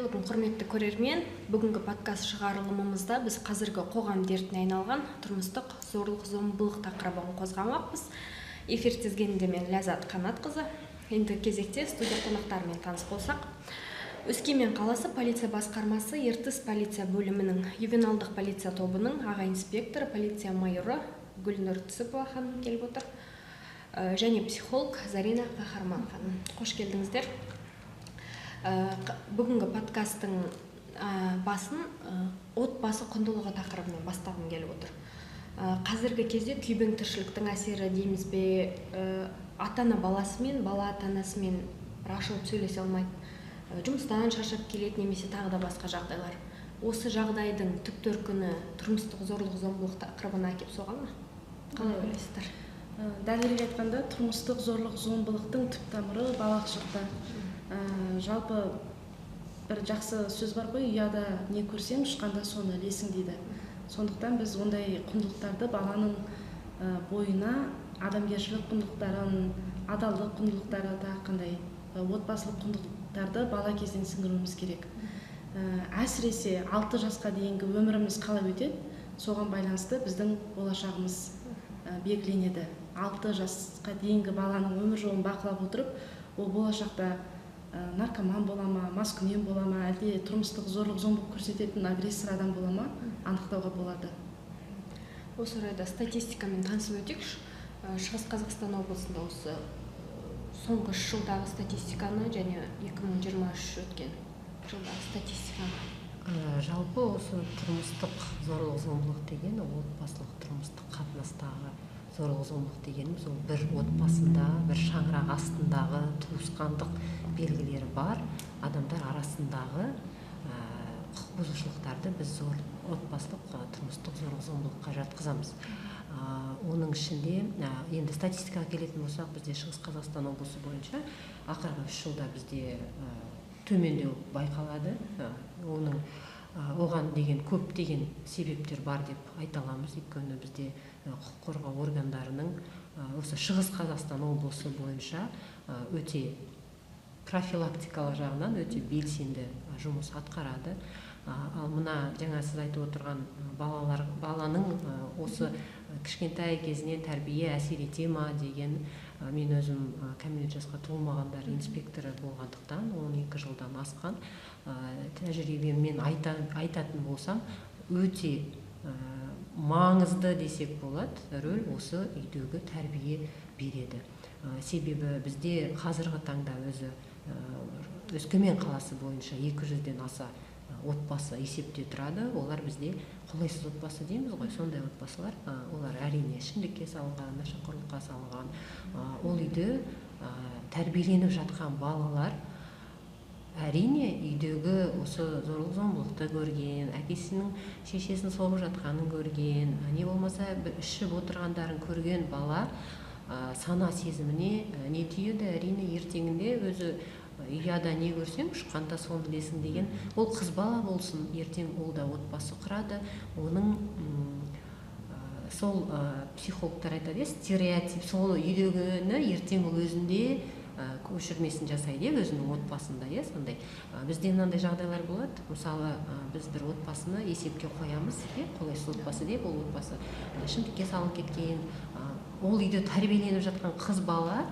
Қайырлы күн, құрметті көрермен. Бүгінгі подкаст шығарылымымызда біз қазіргі қоғам дертіне айналған тұрмыстық зорлық-зомбылық тақырыбын қозғамақпыз. Эфир тізгенінде мен Ләззат Қанатқызы. Енді кезекте студия қонақтарымен таныс болсақ. Өскемен қаласы полиция басқармасы Ертіс полиция бөлімінің ювеналдық полиция тобының аға инспекторы, полиция майоры Гүлнұр Түсіпова ханым келіп отыр. Және психолог Зарина Қаһарман ханым. Қош келдіңіздер. Бүгінгі подкасттың басын отбасы құндылығы тақырыбымен бастағым келіп отыр. Қазіргі кезде күйбең тіршіліктің әсері дейміз бе, ата-ана баласымен, бала ата-анасымен бір ашылып сөйлесе алмайды, жұмыстан шаршап келеді немесе тағы да басқа жағдайлар. Осы жағдайдың түп төркіні тұрмыстық зорлық-зомбылық тақырыбына әкеп соға ма? Қалай ойлайсыздар? Дәлірек айтқанда, тұрмыстық зорлық-зомбылықтың түп тамыры балалық шақта. Жалпы бір жақсы сөз бар ғой, ұяда не көрсең, ұшқанда соны ілесің дейді. Сондықтан біз ондай құндылықтарды баланың бойына адамгершілік құндылықтарын, адалдық құндылықтары, тағы қандай отбасылық құндылықтарды бала кезден сіңіруіміз керек. Әсіресе 6 жасқа дейінгі өміріміз қалай өтеді, соған байланысты біздің болашағымыз белгіленеді. 6 жасқа дейінгі баланың өмір жолын бақылап отырып, ол болашақта наркоман бола ма, маскүнем бола ма, әлде тұрмыстық зорлық-зомбылық көрсететін агрессор адам бола ма, анықтауға болады. Осы орайда статистикамен танысып өтейікші. Шығыс Қазақстан облысында осы соңғы үш жылдағы статистиканы және 2023 өткен жылдағы статистиканы. Жалпы осы тұрмыстық зорлық-зомбылық деген ол отбасылық тұрмыстық қатынастағы зорлық-зомбылық дегеніміз ол бір отбасында, бір шаңырақ астындағы туысқандық белгілері бар адамдар арасындағы құқық бұзушылықтарды біз отбасылық, тұрмыстық зорлық-зомбылыққа жатқызамыз. Оның ішінде, енді статистикаға келетін болсақ, бізде Шығыс Қазақстан облысы бойынша ақырғы 3 жылда бізде төмендеу байқалады. Оған деген көптеген себептер бар деп айта аламыз. Өйткені бізде құқық қорғау органдарының осы Шығыс Қазақстан облысы бойынша өте профилактикалық жағынан өте белсенді жұмыс атқарады. Ал мына жаңа сіз айтып отырған баланың осы кішкентай кезінен тәрбие әсер ете ма деген, мен өзім кәмелет жасқа толмағандар инспекторы болғандықтан 12 жылдан асқан тәжірибеммен айтатын болсам, өте маңызды десек болады рөл осы үйдегі тәрбие береді. Себебі бізде қазіргі таңда өзі Өскемен қаласы бойынша 200-ден аса отбасы есепте тұрады. Олар бізде қолайсыз отбасы дейміз ғой, сондай отбасылар, олар әрине ішімдікке салынған, нашақорлыққа салынған. Ол үйде тәрбиеленіп жатқан балалар әрине үйдегі осы зорлық-зомбылықты көрген, әкесінің шешесін соғып жатқанын көрген, не болмаса бір ішіп отырғандарын көрген бала сана сезіміне не түйеді, әрине ертеңінде өзі ұяда не көрсең, ұшқанда соны ілесің деген, ол қыз бала болсын, ертең ол да отбасы құрады. Оның сол психологтар айтады, стереотип, сол үйдегіні ертең ол өзінде көшірмесін жасайды, өзінің отбасында, сондай. Бізде мынандай жағдайлар болады. Мысалы, біз бір отбасыны есепке қоямыз, қолайсыз отбасы деп, ол отбасы ішімдікке салынып кеткен, ол үйде тәрбиеленіп жатқан қыз бала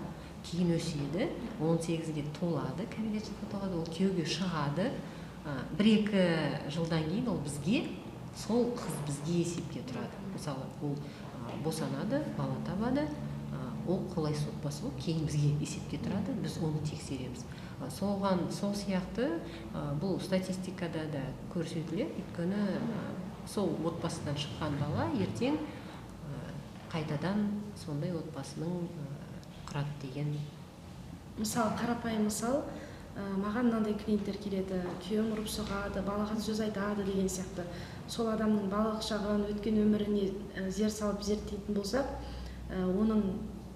кейін өседі, 18-ге толады, кәмелет жасқа толады, ол күйеуге шығады. 1-2 жылдан кейін ол бізге, сол қыз бізге есепке тұрады. Мысалы, ол босанады, бала табады, ол қолайсыз отбасы болып кейін бізге есепке тұрады, біз оны тексереміз. Сол сияқты, бұл статистикада да көрсетіледі, өйткені сол отбасыдан шыққан бала ертең қайтадан сондай отбасының құрады деген. Мысал, қарапайым мысал, маған мынандай клиенттер келеді, күйеуім ұрып соғады, балаға сөз айтады деген сияқты. Сол адамның балалық шағын, өткен өміріне зер салып зерттейтін болсақ, оның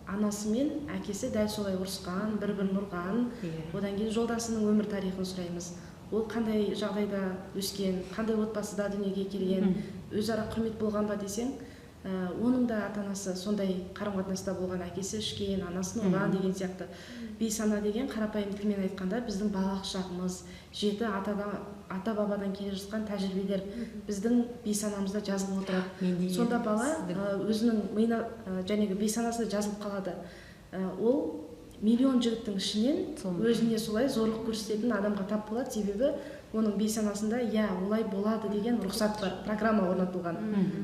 анасы мен әкесі дәл солай ұрысқан, бір-бірін ұрған. Одан кейін жолдасының өмір тарихын сұраймыз. Ол қандай жағдайда өскен, қандай отбасыда дүниеге келген, өзара құрмет болған ба десең, Оның да ата-анасы сондай қарым-қатынаста болған, әкесі ішкен, анасын ұрған деген сияқты. Бейсана деген қарапайым тілмен айтқанда біздің балалық шағымыз, жеті ата-бабадан келе жатқан тәжірибелер біздің бейсанамызда жазылып отырады. Сонда бала өзінің миына, жәнегі бейсанасында жазылып қалады. Ол миллион жігіттің ішінен өзіне солай зорлық көрсететін адамға тап болады, себебі оның бейсанасында иә, олай болады деген рұқсат бар, программа орнатылған.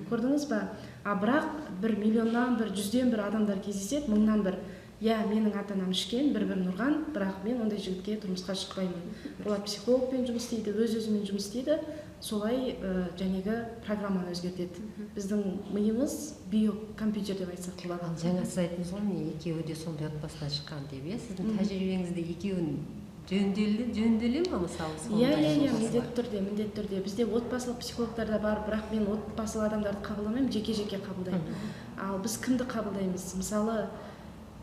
Көрдіңіз ба? А бірақ бір миллионнан бір, жүзден бір адамдар кездеседі, мыңнан бір. Иә, менің ата-анам ішкен, бір-бірін ұрған, бірақ мен ондай жігітке тұрмысқа шықпаймын. Олар психологпен жұмыс істейді, өз-өзімен жұмыс істейді, солай жәнегі программаны өзгертеді. Біздің миымыз биокомпьютер деп айтсақ болады. Ал жаңа сіз айттыңыз ғой, міне екеуі де сондай отбасынан шыққан деп, иә? Сіздің тәжірибеңізде екеуін жөнделе ма мысалы сондай? Иә, міндетті түрде. Бізде отбасылық психологтар да бар, бірақ мен отбасылы адамдарды қабылдамаймын, жеке-жеке қабылдаймын. Ал біз кімді қабылдаймыз? Мысалы,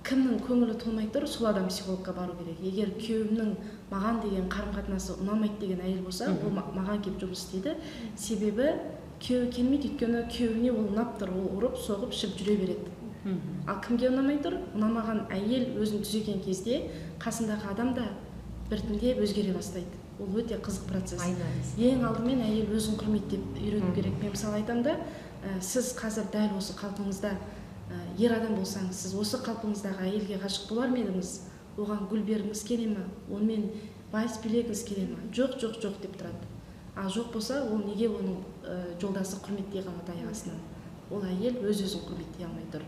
кімнің көңілі толмай тұр, сол адам психологқа бару керек. Егер күйеуімнің маған деген қарым-қатынасы ұнамайды деген әйел болса, ол маған келіп жұмыс істейді. Себебі күйеуі келмейді, өйткені күйеуіне ол ұнап тұр, ол ұрып, соғып, ішіп жүре береді. Ал кімге ұнамай тұр? Ұнамаған әйел өзін түзеген кезде қасындағы адам да біртіндеп өзгере бастайды. Ол өте қызық процесс. Ең алдымен әйел өзін құрметтеп үйрену керек. Мен мысалы айтамын да, сіз қазір дәл осы қалпыңызда ер адам болсаңыз, сіз осы қалпыңыздағы әйелге ғашық болар ма едіңіз? Оған гүл бергіңіз келе ме? Онымен вальс билегіңіз келе ме? Жоқ, жоқ, жоқ деп тұрады. Ал жоқ болса, ол неге оның жолдасы құрметтей қалады аяқ астынан? Ол әйел өз-өзін құрметтей алмай тұр.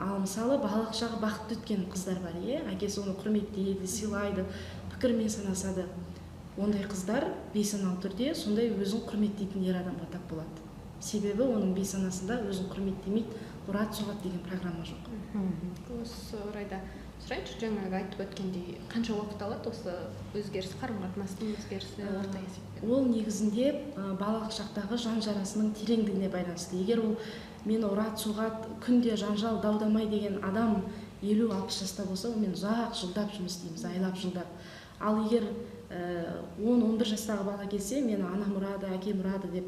Ал мысалы, балалық шағы бақытты өткен қыздар бар, е? Әкесі оны құрметтейді, сыйлайды, пікірмен санасады. Ондай қыздар бейсаналы түрде сондай өзін құрметтейтін ер адамға тап болады. Себебі оның бейсанасында өзін құрметтемейді, ұрады, соғады деген программа жоқ. Осы орайда сұрайыншы, жаңағы айтып өткендей, қанша уақыт алады осы өзгеріс, қарым-қатынастың өзгерісі орта есеппен? Ол негізінде балалық шақтағы жан жарасының тереңдігіне байланысты. Егер ол мені ұрады, соғады, күнде жанжал, дау-дамай деген адам 50-60 жаста болса, онымен ұзақ жылдап жұмыс істейміз, айлап жылдап. Ал егер 10-11 жастағы бала келсе, мені анам ұрады, әкем ұрады деп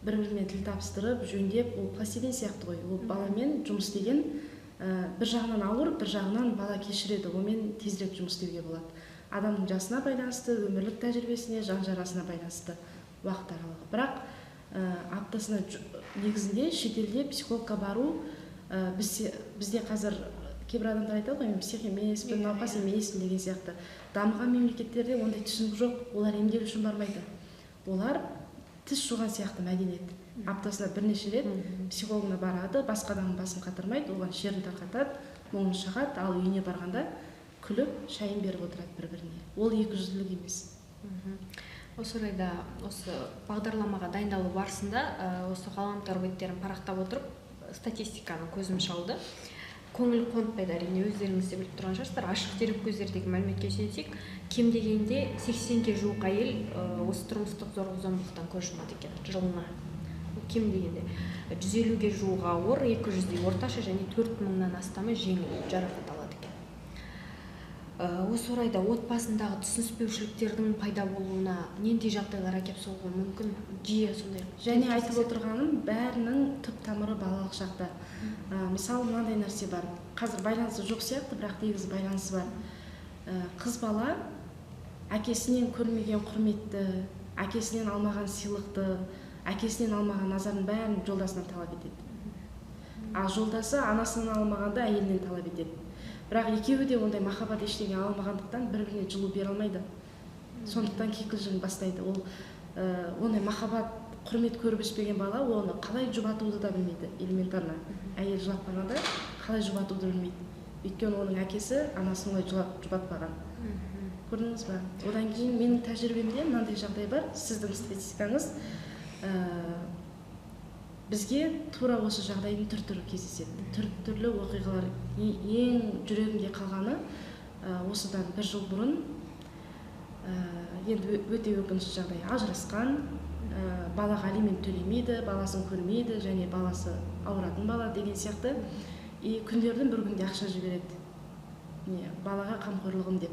бір-бірімен тіл табыстырып, жөндеп, ол пластилин сияқты ғой. Ол баламен жұмыс істеген бір жағынан ауыр, бір жағынан бала кешіреді, онымен тезірек жұмыс істеуге болады. Адамның жасына байланысты, өмірлік тәжірибесіне, жан жарасына байланысты уақыт аралығы. Бірақ аптасына негізінде шетелде психологқа бару, бізде қазір кейбір адамдар айтады ғой, мен псих емеспін, науқас емеспін деген сияқты. Дамыған мемлекеттерде ондай түсінік жоқ, олар емделу үшін бармайды. Олар тіс жуған сияқты мәдениет. Аптасына бірнеше рет психологына барады, басқа адамның басын қатырмайды, оған шерін тарқатады, мұңын шағады, ал үйіне барғанда күліп, шайын беріп отырады бір-біріне. Ол екіжүзділік емес. Осы орайда осы бағдарламаға дайындалу барысында осы ғаламтор беттерін парақтап отырып, статистиканы көзім шалды. Көңіл қонтпайды, әрине, өздеріңіз де біліп тұрған шығарсыздар. Ашық дереккөздердегі мәліметке сүйенсек, кем дегенде 80-ге жуық әйел осы тұрмыстық зорлық-зомбылықтан көз жұмады екен жылына. Кем дегенде 150-ге жуық ауыр, 200-дей орташа және 4000-нан астамы жеңіл жарақат алады екен. Осы орайда отбасындағы түсініспеушіліктердің пайда болуына нендей жағдайлар әкеп соғуы мүмкін? Жиі сондай. Және айтып отырғаным, бәрінің түп тамыры балалық шақта. Мысалы, мынандай нәрсе бар. Қазір байланысы жоқ сияқты, бірақ негізі байланысы бар. Қыз бала әкесінен көрмеген құрметті, әкесінен алмаған сыйлықты, әкесінен алмаған назарын бәрін жолдасынан талап етеді. Ал жолдасы анасынан алмағанда әйелінен талап етеді. Бірақ екеуі де ондай махаббат ештеңе алмағандықтан бір-біріне жылу бере алмайды. Сондықтан кикілжің бастайды. Ол ондай махаббат, құрмет көріп өспеген бала оны қалай жұбатуды да білмейді, элементарно. Әйел жылап қалғанда қалай жұбатуды білмейді. Өйткені оның әкесі анасын олай жұбатпаған. Көрдіңіз ба? Одан кейін менің тәжірибемде мынандай жағдай бар. Сіздің статистикаңыз бізге тура осы жағдайдың түр-түрі кездеседі. Түр-түрлі оқиғалар. Ең жүрегімде қалғаны осыдан бір жыл бұрын, енді өте өкінішті жағдай, ажырасқан, балаға алимент төлемейді, баласын көрмейді, және баласы ауыратын бала деген сияқты. И күндердің бір күнде ақша жібереді. Не, балаға қамқорлығым деп.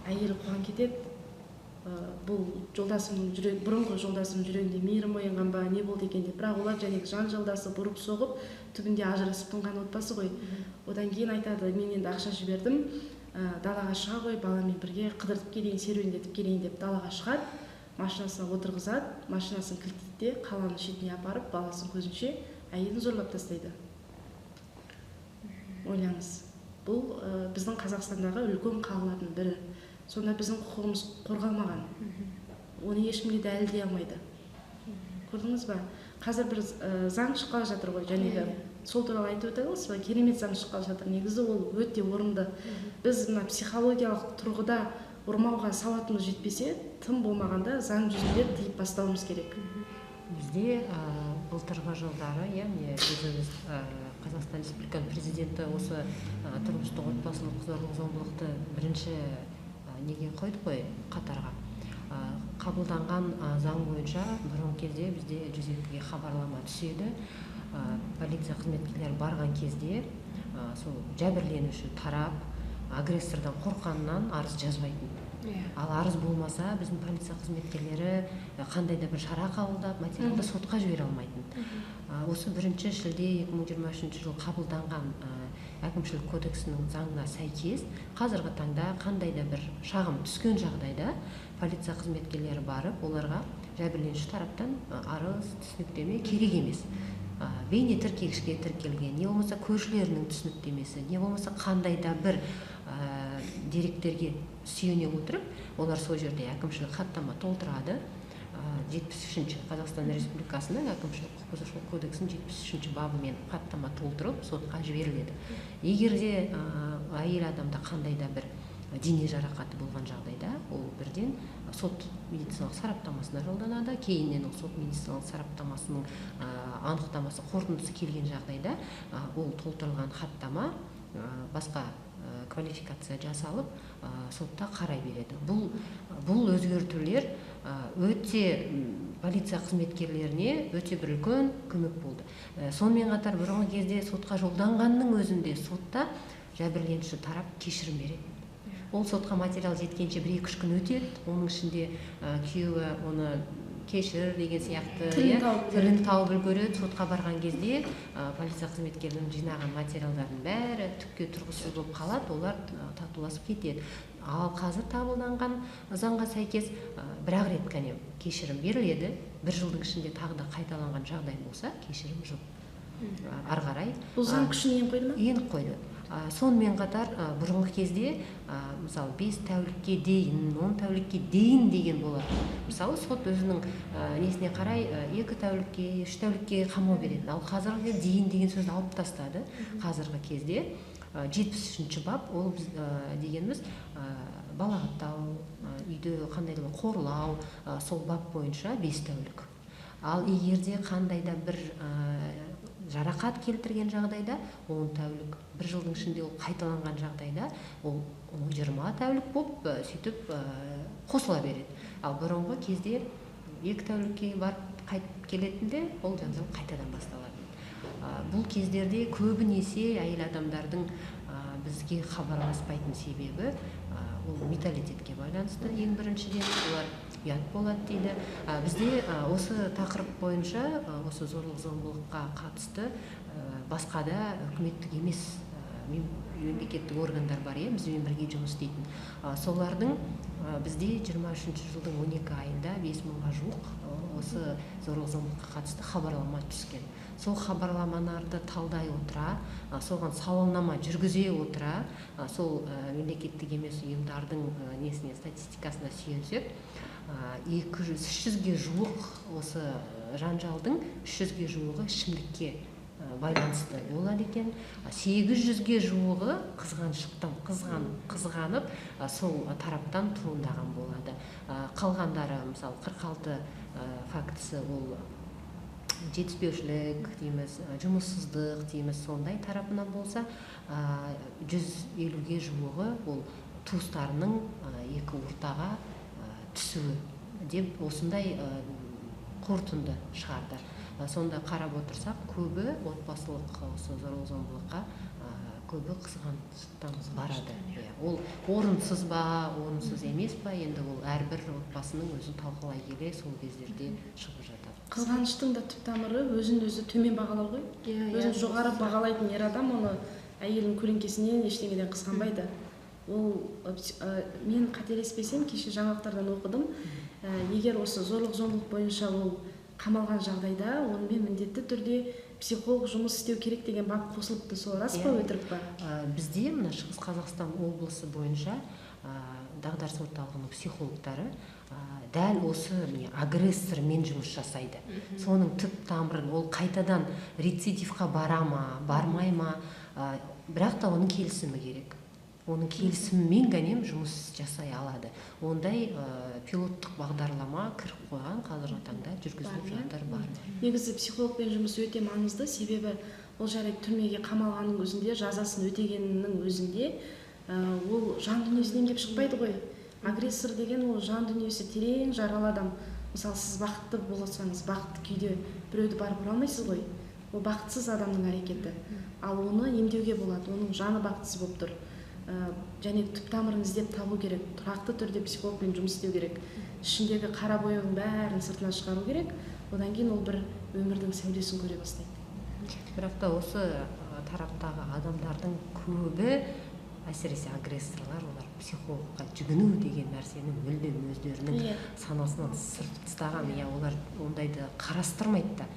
Әйелі қуан кетеді. Бұл жолдасымның бұрынғы жолдасымның жүрегінде мейірім оянған ба, не болды екен деп. Бірақ олар жәнегі жанжалдасып, ұрып соғып, түбінде ажырасып тынған отбасы ғой. Одан кейін айтады, мен енді ақша жібердім, далаға шыға ғой, баламен бірге қыдыртып келейін, серуендетіп келейін деп далаға шығады, машинасына отырғызады, машинасын кілттейді де, қаланың шетіне апарып, баласының көзінше әйелін зорлап тастайды. Ойлаңыз, бұл біздің Қазақстандағы үлкен қалалардың бірі. Сонда біздің құқығымыз қорғалмаған. Оны ешкімге дәлелдей алмайды. Көрдіңіз ба? Қазір бір заң шыққалы жатыр ғой, жәнегі сол туралы айтып өте аласыз ба? Керемет заң шыққалы жатыр. Негізі ол өте орынды. Біз мына психологиялық тұрғыда ұрмауға сауатымыз жетпесе, тым болмағанда заң жүзінде тыйып бастауымыз керек. Бізде былтырғы жылдары, яғни өзіміз Қазақстан Республикасының президенті осы тұрмыстық отбасылық зорлық-зомбылықты бірінші неге қойды ғой қатарға. Қабылданған заң бойынша бұрынғы кезде бізде 102-ге хабарлама түседі. Полиция қызметкерлері барған кезде сол жәбірленуші тарап агрессордан қорққаннан арыз жазбайтын. Ал арыз болмаса біздің полиция қызметкерлері қандай да бір шара қабылдап материалды сотқа жібере алмайтын. Осы 1 шілде 2023 жыл қабылданған әкімшілік кодексінің заңына сәйкес қазіргі таңда қандай да бір шағым түскен жағдайда полиция қызметкерлері барып оларға жәбірленуші тараптан арыз, түсініктеме керек емес. Бейне тіркегішке тіркелген, не болмаса көршілерінің түсініктемесі, не болмаса қандай да бір деректерге сүйене отырып, олар сол жерде әкімшілік хаттама толтырады. 73-ші Қазақстан Республикасының әкімшілік құқық бұзушылық кодексінің 73-ші бабымен хаттама толтырып сотқа жіберіледі. Егер де әйел адамда қандай да бір дене жарақаты болған жағдайда, ол бірден сот медициналық сараптамасына жолданады. Кейіннен ол сот медициналық сараптамасының анықтамасы, қорытындысы келген жағдайда ол толтырылған хаттама басқа квалификация жасалып сотта қарай береді. Бұл өзгертулер өте полиция қызметкерлеріне өте бір үлкен көмек болды. Сонымен қатар бұрынғы кезде сотқа жолданғанның өзінде сотта жәбірленуші тарап кешірім береді. Ол сотқа материал жеткенше 1-2 күн өтеді, оның ішінде күйеуі оны кешір деген сияқты, тілін тауып үлгереді. Сотқа барған кезде полиция қызметкерлерінің жинаған материалдардың бәрі түкке тұрғысыз болып қалады, олар татуласып кетеді. Ал қазір қабылданған заңға сәйкес бір-ақ рет қана кешірім беріледі. Бір жылдың ішінде тағы да қайталанған жағдай болса, кешірім жоқ. Ары қарай. Бұл заң күшіне еніп қойды ма? Еніп қойды. Сонымен қатар бұрынғы кезде мысалы 5 тәулікке дейін, 10 тәулікке дейін деген болатын. Мысалы сот өзінің несіне қарай 2 тәулікке, 3 тәулікке қамау беретін. Ал қазіргі дейін деген сөзді алып тастады. Қазіргі кезде 73-ші бап ол біз дегеніміз балағаттау, үйде қандай да бір қорлау, сол бап бойынша 5 тәулік. Ал егер де қандай да бір жарақат келтірген жағдайда 10 тәулік, бір жылдың ішінде ол қайталанған жағдайда ол 20 тәулік болып сөйтіп қосыла береді. Ал бұрынғы кезде 2 тәулікке барып қайтып келетінде ол жанжал қайтадан басталады. Бұл кездерде көбінесе әйел адамдардың бізге хабарласпайтын себебі ол менталитетке байланысты. Ең біріншіден олар ұят болады дейді. Бізде осы тақырып бойынша осы зорлық-зомбылыққа қатысты басқа да үкіметтік емес мемлекеттік органдар бар, бізбен бірге жұмыс істейтін. Солардың бізде 23 жылдың 12 айында 5 мыңға жуық осы зорлық-зомбылыққа қатысты хабарлама түскен. Сол хабарламаларды талдай отыра, соған сауалнама жүргізе отыра, сол мемлекеттік емес ұйымдардың несіне, статистикасына сүйенсек, 300-ге жуық осы жанжалдың 300-ге жуығы ішімдікке байланысты болады екен. 800-ге жуығы қызғаншықтан қызғанып сол тараптан туындаған болады. Қалғандары, мысалы, 46 фактісі ол жетіспеушілік дейміз, жұмыссыздық дейміз, сондай тарапынан болса, 150-ге жуығы ол туыстарының екі ортаға түсуі деп осындай қорытынды шығарды. Сонда қарап отырсақ, көбі отбасылық осы зорлық-зомбылыққа Көбі қызғаныштан барады. Ол орынсыз ба, орынсыз емес па, енді ол әрбір отбасының өзін талқылай келе сол кездерде шығып жатады. Қызғаныштың да түп тамыры өзін өзі төмен бағалау ғой. Өзін жоғары бағалайтын ер адам оны әйелінің көлеңкесінен ештеңеден қызғанбайды. Ол мен қателеспесем, кеше жаңалықтардан оқыдым, егер осы зорлық зомбылық бойынша ол қамалған жағдайда онымен міндетті түрде психолог жұмыс істеу керек деген бап қосылыпты. Сол рас па, өтірік па? Бізде мына Шығыс Қазақстан облысы бойынша дағдарыс орталығының психологтары дәл осы міне агрессормен жұмыс жасайды. Соның түп тамырын, ол қайтадан рецидивқа бара ма, бармай ма, бірақ та оның келісімі керек. Оның келісімімен ғана жұмыс жасай алады. Ондай пилоттық бағдарлама кіріп қойған, қазіргі таңда жүргізіліп жатыр, бар. Негізі психологпен жұмыс өте маңызды, себебі ол жарайды түрмеге қамалғанның өзінде, жазасын өтегеннің өзінде ол жан дүниесінен келіп шықпайды ғой. Агрессор деген ол жан дүниесі терең жаралы адам. Мысалы, сіз бақытты болсаңыз, бақытты күйде біреуді барып ұра алмайсыз ғой. Ол бақытсыз адамның әрекеті. Ал оны емдеуге болады, оның жаны бақытсыз болып тұр. Және түп тамырын іздеп табу керек, тұрақты түрде психологпен жұмыс істеу керек. Ішіндегі қара бояудың бәрін сыртына шығару керек. Одан кейін ол бір өмірдің сәулесін көре бастайды. Бірақ та осы тараптағы адамдардың көбі, әсіресе агрессорлар, олар психологқа жүгіну деген нәрсені мүлдем өздерінің санасынан сырт тастаған. Олар ондайды қарастырмайды да.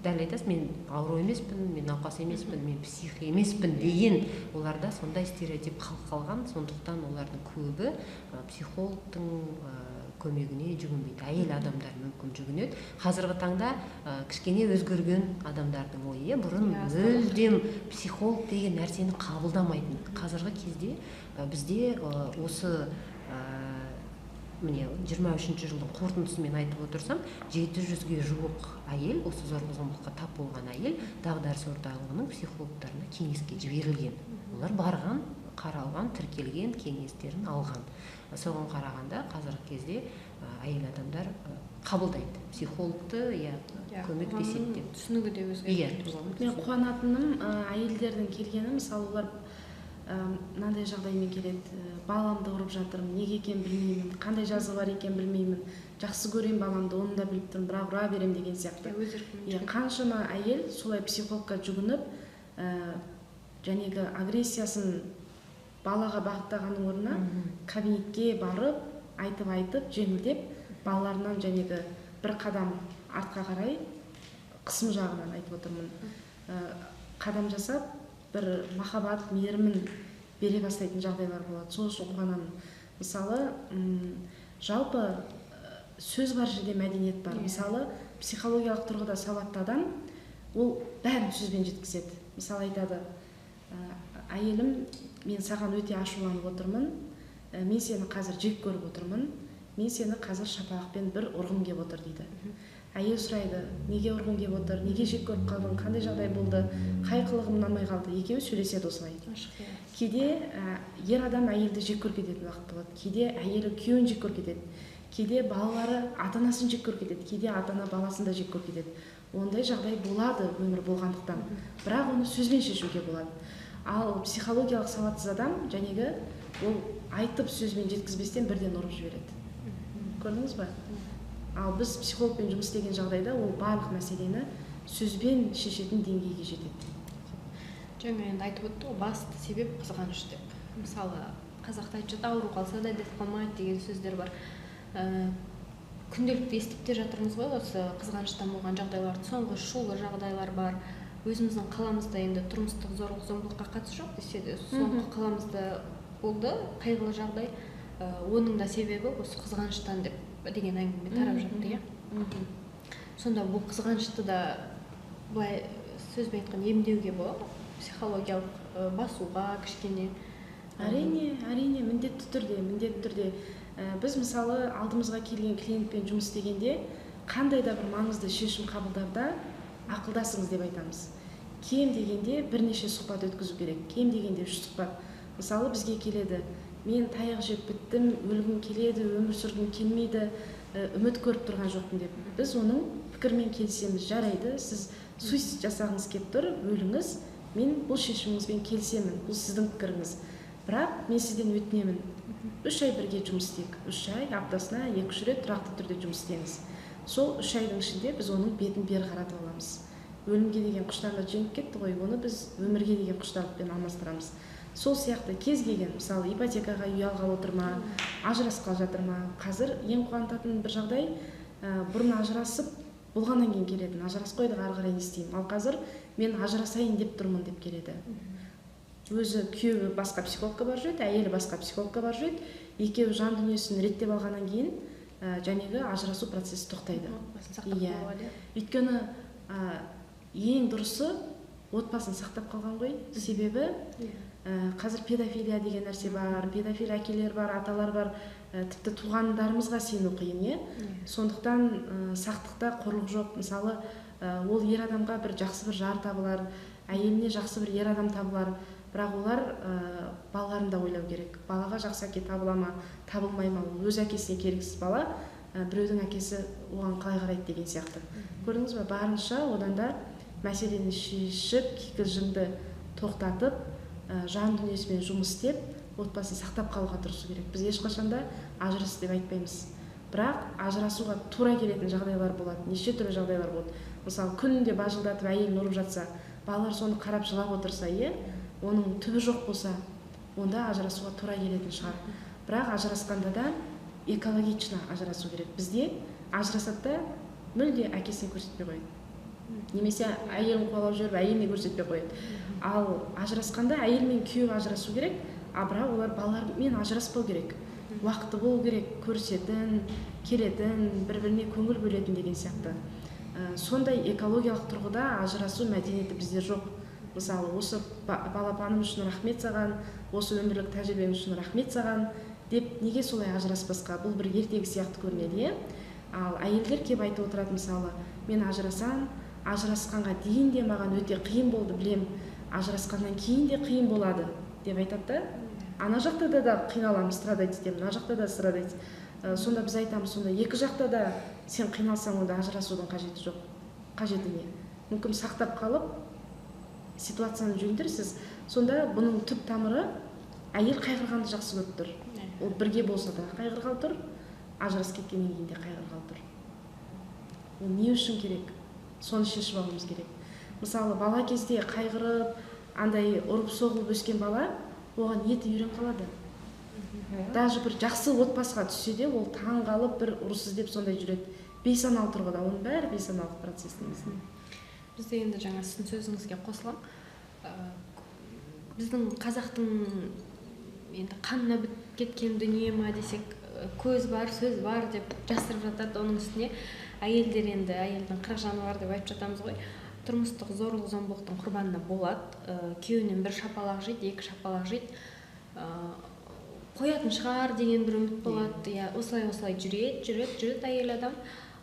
Дәл айтасыз, мен ауру емеспін, мен науқас емеспін, мен псих емеспін деген оларда сондай стереотип қалып қалған. Сондықтан олардың көбі психологтың көмегіне жүгінбейді. Әйел адамдар мүмкін жүгінеді. Қазіргі таңда кішкене өзгерген адамдардың ойы, бұрын мүлдем психолог деген нәрсені қабылдамайтын. Қазіргі кезде бізде осы міне 23-ші жылдың қорытындысымен айтып отырсам, 700-ге жуық әйел, осы зорлық зомбылыққа тап болған әйел дағдарыс орталығының психологтарына кеңеске жіберілген. Олар барған, қаралған, тіркелген, кеңестерін алған. Соған қарағанда қазіргі кезде әйел адамдар қабылдайды психологты, көмектеседі деп. Түсінігі де өзгерді. Мен қуанатыным әйелдердің келгені, мысалы, олар мынандай жағдаймен келеді: баламды ұрып жатырмын, неге екенін білмеймін, қандай жазығы бар екенін білмеймін, жақсы көремін баламды, оны да біліп тұрмын, бірақ ұра беремін деген сияқты. Қаншама әйел солай психологқа жүгініп, жәнегі агрессиясын балаға бағыттағанның орнына кабинетке барып, айтып-айтып, жеңілдеп, балаларынан жәнегі бір қадам артқа қарай, қысым жағынан айтып отырмын, қадам жасап, бір махаббат, мейірімін бере бастайтын жағдайлар болады. Сол үшін қуанамын. Мысалы, жалпы сөз бар жерде мәдениет бар. Мысалы, психологиялық тұрғыда сауатты адам ол бәрін сөзбен жеткізеді. Мысалы, айтады: әйелім, мен саған өте ашуланып отырмын, мен сені қазір жек көріп отырмын, мен сені қазір шапалақпен бір ұрғым кеп отыр дейді. Әйел сұрайды: неге ұрғың кеп отыр, неге жек көріп қалдың, қандай жағдай болды, қай қылығым ұнамай қалды. Екеуі сөйлеседі осылай. Кейде ер адам әйелді жек көріп кететін уақыт болады, кейде әйелі күйеуін жек көріп кетеді, кейде балалары ата-анасын жек көріп кетеді, кейде ата-ана баласын да жек көріп кетеді. Ондай жағдай болады өмір болғандықтан, бірақ оны сөзбен шешуге болады. Ал психологиялық сауатсыз адам жәнегі ол айтып сөзбен жеткізбестен бірден ұрып жібереді. Көрдіңіз ба? Ал біз психологпен жұмыс істеген жағдайда ол барлық мәселені сөзбен шешетін деңгейге жетеді. Жаңа енді айтып өтті ғой, басты себеп қызғаныш деп. Мысалы, қазақта айтып жатады, ауру қалса да дерт қалмайды деген сөздер бар. Күнделікті естіп те жатырмыз ғой осы қызғаныштан болған жағдайларды. Соңғы шулы жағдайлар бар. Өзіміздің қаламызда енді тұрмыстық зорлық зомбылыққа қатысы жоқ десе де, соңғы қаламызда болды қайғылы жағдай. Оның да себебі осы қызғаныштан деп деген әңгіме тарап жатты, иә. Сонда бұл қызғанышты да былай сөзбен айтқанда емдеуге болады ма? Психологиялық басуға кішкене. Әрине, әрине, міндетті түрде, міндетті түрде. Біз мысалы алдымызға келген клиентпен жұмыс істегенде қандай да бір маңызды шешім қабылдарда ақылдасыңыз деп айтамыз. Кем дегенде бірнеше сұхбат өткізу керек, кем дегенде 3 сұхбат. Мысалы, бізге келеді: мен таяқ жеп біттім, өлгім келеді, өмір сүргім келмейді, үміт көріп тұрған жоқпын деп. Біз оның пікірімен келісеміз. Жарайды, сіз суицид жасағыңыз келіп тұр, өліңіз, Мен бұл шешіміңізбен келісемін, бұл сіздің пікіріңіз. Бірақ мен сізден өтінемін, 3 ай бірге жұмыс істейік. 3 ай, аптасына 2-3 рет тұрақты түрде жұмыс істеңіз. Сол 3 айдың ішінде біз оның бетін бері қаратып аламыз. Өлімге деген құштарлық жеңіп кетті ғой, оны біз өмірге деген құштарлықпен алмастырамыз. Сол сияқты кез келген, мысалы, ипотекаға үй алғалы отыр ма, ажырасқалы жатыр ма, қазір ең қуантатын бір жағдай, бұрын ажырасып болғаннан кейін келетін, ажырасып қойдық, ары қарай не істеймін, ал қазір мен ажырасайын деп тұрмын деп келеді. Өзі күйеуі басқа психологқа барып жүреді, әйелі басқа психологқа барып жүреді, екеуі жан дүниесін реттеп алғаннан кейін жәнегі ажырасу процесі тоқтайды. Өйткені ең дұрысы отбасын сақтап қалған ғой. Себебі қазір педофилия деген нәрсе бар, педофил әкелер бар, аталар бар, тіпті туғандарымызға сену қиын, е? Сондықтан сақтықта қорлық жоқ. Мысалы, ол ер адамға бір жақсы бір жар табылар, әйеліне жақсы бір ер адам табылар, бірақ олар балаларын да ойлау керек. Балаға жақсы әке табыла ма, табылмай ма, ол өз әкесіне керексіз бала, біреудің әкесі оған қалай қарайды деген сияқты. Көрдіңіз бе, барынша одан да мәселені шешіп, кикілжіңді тоқтатып, жан дүниесімен жұмыс істеп, отбасын сақтап қалуға тырысу керек. Біз ешқашан да ажырас деп айтпаймыз. Бірақ ажырасуға тура келетін жағдайлар болады, неше түрлі жағдайлар болады. Мысалы, күнде бажылдатып әйелін ұрып жатса, балалар соны қарап жылап отырса, оның түбі жоқ болса, онда ажырасуға тура келетін шығар. Бірақ ажырасқанда да экологично ажырасу керек. Бізде ажырасады да мүлде әкесіне көрсетпей қояды. Немесе әйелін қуалап жүріп, әйеліне көрсетпей қояды. Ал ажырасқанда әйел мен күйеу ажырасу керек, а бірақ олар балалармен ажыраспау керек. Уақыты болу керек, көрісетін, келетін, бір-біріне көңіл бөлетін деген сияқты. Сондай экологиялық тұрғыда ажырасу мәдениеті бізде жоқ. Мысалы, осы балапаным үшін рахмет саған, осы өмірлік тәжірибем үшін рахмет саған деп неге солай ажыраспасқа? Бұл бір ертегі сияқты көрінеді, е? Ал әйелдер кеп айтып отырады, мысалы, мен ажырасам, ажырасқанға дейін де маған өте қиын болды, білем, ажырасқаннан кейін де қиын болады деп айтады да. Ана жақта да қиналамын, страдать етемін, мына жақта да страдать. Сонда біз айтамыз, сонда екі жақта да сен қиналсаң, онда ажырасудың қажеті жоқ. Қажеті не? Мүмкін сақтап қалып, ситуацияны жөндерсіз. Сонда бұның түп тамыры әйел қайғырғанды жақсы көріп тұр. Ол бірге болса да қайғырғалы тұр, ажырасып кеткеннен кейін де қайғырғалы тұр. Ол не үшін керек? Соны шешіп алуымыз керек. Мысалы, бала кезде қайғырып, андай ұрып соғылып өскен бала, оған еті үйреніп қалады. Даже бір жақсы отбасыға түссе де, ол таң қалып бір ұрыс іздеп сондай жүреді. Бейсаналы тұрғыда, оның бәрі бейсаналық процесс негізінде. Бізде енді жаңа сіздің сөзіңізге қосыламын. Біздің қазақтың енді қанына бітіп кеткен дүние ма десек, көз бар, сөз бар деп жасырып жатады. Оның үстіне әйелдер енді әйелдің 40 жаны бар деп айтып жатамыз ғой. Тұрмыстық зорлық зомбылықтың құрбанына болады. Күйеуінен бір шапалақ жейді, екі шапалақ жейді. Қоятын шығар деген бір үміт болады. Я осылай жүреді, жүреді әйел адам.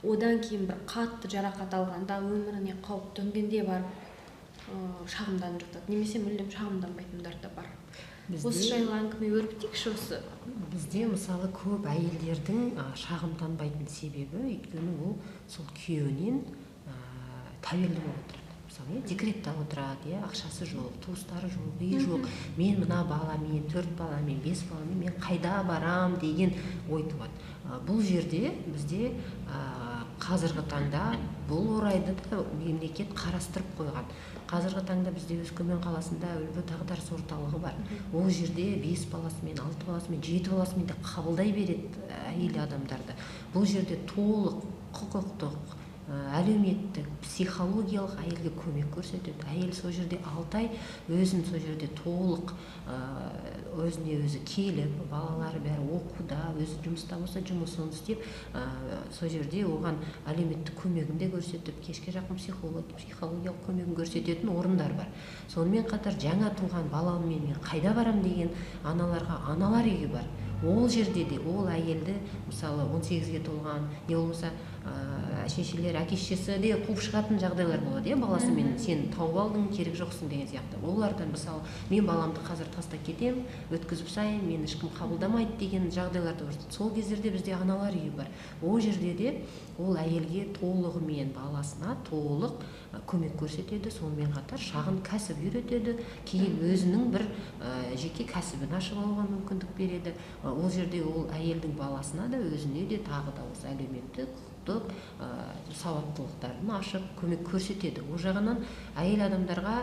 Одан кейін бір қатты жарақат алғанда, өміріне қауіп төнгенде барып шағымданып жатады. Немесе мүлдем шағымданбайтындар да бар. Осы жайлы әңгіме өрбітейікші осы. Бізде мысалы көп әйелдердің шағымданбайтын себебі, өйткені ол сол күйеуінен тәуелді болып отырады. Мысалы, декретте отырады, ақшасы жоқ, туыстары жоқ, үйі жоқ. Мен мына баламен, 4 баламен, 5 баламен мен қайда барам деген ой туады. Бұл жерде бізде қазіргі таңда бұл орайды да мемлекет қарастырып қойған. Қазіргі таңда бізде Өскемен қаласында Үлбі дағдарыс орталығы бар. Ол жерде 5 баласымен, 6 баласымен, 7 баласымен де қабылдай береді әйел адамдарды. Бұл жерде толық құқықтық, әлеуметтік, психологиялық әйелге көмек көрсетеді. Әйел сол жерде 6 ай өзін сол жерде толық өзіне өзі келіп, балалары бәрі оқуда, өзі жұмыста болса жұмысын істеп, сол жерде оған әлеуметтік көмегін де көрсетіп, кешке жақын психологиялық көмегін көрсететін орындар бар. Сонымен қатар жаңа туған баламмен мен қайда барам деген аналарға аналар үйі бар. Ол жерде де ол әйелді, мысалы, 18-ге толған, не болмаса Шешелер, әке шешесі де қуып шығатын жағдайлар болады, иә, баласымен сен тауып алдың, керек жоқсың деген сияқты. Олардан мысалы мен баламды қазір тастап кетемін, өткізіп сайын, мені ешкім қабылдамайды деген жағдайлар да бар. Сол кездерде бізде аналар үйі бар. Ол жерде де ол әйелге толығымен, баласына толық көмек көрсетеді, сонымен қатар шағын кәсіп үйретеді, кейін өзінің бір жеке кәсібін ашып алуға мүмкіндік береді. Ол жерде ол әйелдің баласына да, өзіне де тағы да осы әлеуметтік, құқықтық сауаттылықтарын ашып көмек көрсетеді. Ол жағынан әйел адамдарға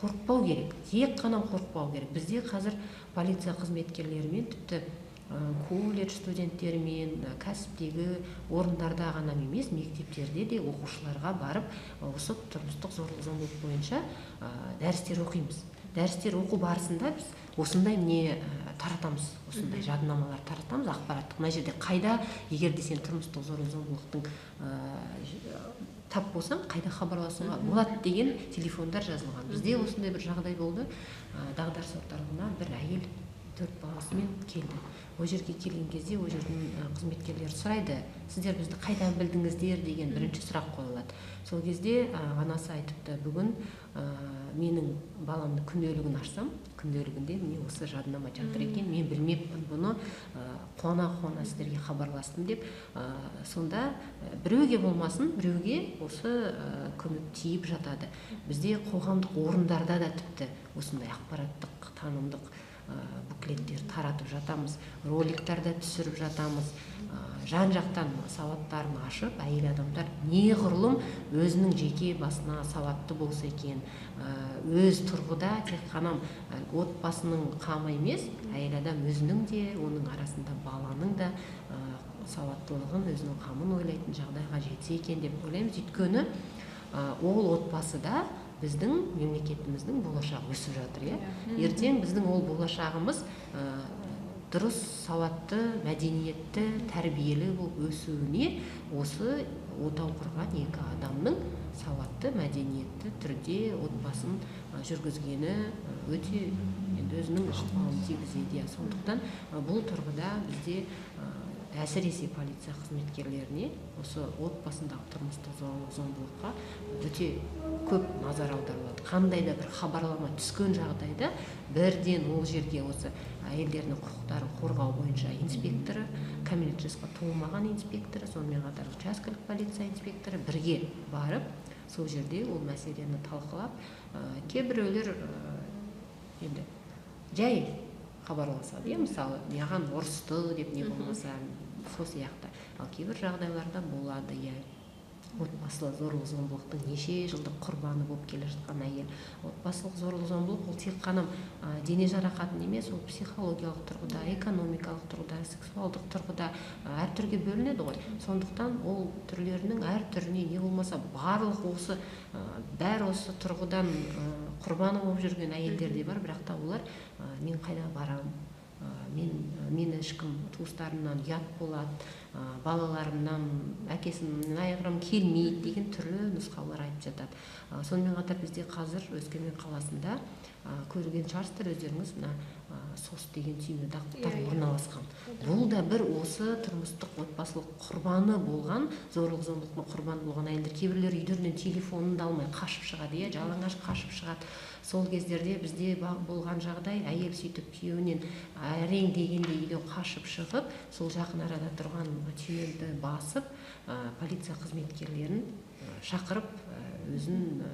қорықпау керек, тек қана қорықпау керек. Бізде қазір полиция қызметкерлерімен, тіпті колледж студенттерімен, кәсіптегі орындарда ғана емес, мектептерде де оқушыларға барып осы тұрмыстық зорлық зомбылық бойынша дәрістер оқимыз. Дәрістер оқу барысында біз осындай не таратамыз, осындай жадынамалар таратамыз, ақпараттық. Мына жерде қайда, егер де сен тұрмыстық зорлық зомбылықтың тап болсаң, қайда хабарласуға болады деген телефондар жазылған. Бізде осындай бір жағдай болды. Дағдарыс орталығына бір әйел 4 баласымен келді. Ол жерге келген кезде ол жердің қызметкерлері сұрайды, сіздер бізді қайдан білдіңіздер деген бірінші сұрақ қойылады. Сол кезде анасы айтыпты, бүгін менің баламның күнделігін ашсам, күнделігінде міне осы жадынама жатыр екен, мен білмеппін бұны, қуана-қуана сіздерге хабарластым деп. Сонда біреуге болмасын, біреуге осы көмек тиіп жатады. Бізде қоғамдық орындарда да тіпті осындай ақпараттық, танымдық буклеттер таратып жатамыз, роликтарда түсіріп жатамыз, жан-жақтан сауаттарын ашып, әйел адамдар неғұрлым өзінің жеке басына сауатты болса екен, өз тұрғыда тек қана отбасының қамы емес, әйел адам өзінің де, оның арасында баланың да сауаттылығын, өзінің қамын ойлайтын жағдайға жетсе екен деп ойлаймыз. Өйткені ол отбасыда біздің мемлекетіміздің болашағы өсіп жатыр, иә. Ертең біздің ол болашағымыз дұрыс, сауатты, мәдениетті, тәрбиелі болып өсуіне осы отау құрған екі адамның сауатты, мәдениетті түрде отбасын жүргізгені өте енді өзінің ықпалын тигізеді. Сондықтан бұл тұрғыда бізде әсіресе полиция қызметкерлеріне осы отбасындағы тұрмыстық зорлық-зомбылыққа өте көп назар аударылады. Қандай да бір хабарлама түскен жағдайда бірден ол жерге осы әйелдердің құқықтарын қорғау бойынша инспекторы, кәмелет жасқа толмаған инспекторы, сонымен қатар учаскелік полиция инспекторы бірге барып, сол жерде ол мәселені талқылап, кейбіреулер енді жай хабарласады, иә, мысалы, маған ұрысты деп не болмаса сол сияқты. Ал кейбір жағдайларда болады, иә, отбасылық зорлық-зомбылықтың неше жылдық құрбаны болып келе жатқан әйел. Отбасылық зорлық-зомбылық ол тек қана дене жарақатын емес, ол психологиялық тұрғыда, экономикалық тұрғыда, сексуалдық тұрғыда әр түрге бөлінеді ғой. Сондықтан ол түрлерінің әр түріне не болмаса барлық осы бәрі осы тұрғыдан құрбаны болып жүрген әйелдер де бар, бірақ та олар мен қайда барам, мені ешкім туыстарымнан ұят болады, балаларымнан әкесімнен айырғым келмейді деген түрлі нұсқаулар айтып жатады. Сонымен қатар бізде қазір Өскемен қаласында көрген шығарсыздар өздеріңіз, мына СОС деген түйме дағдылар орналасқан. Бұл да бір осы тұрмыстық отбасылық құрбаны болған, зорлық-зомбылықтың құрбаны болған әйелдер кейбіреулері үйлерінен телефонын да алмай қашып шығады, иә, жалаңаш қашып шығады. Сол кездерде бізде болған жағдай, әйел сөйтіп күйеуінен әрең дегенде үйден қашып шығып, сол жақын арада тұрған түймені басып, полиция қызметкерлерін шақырып, өзін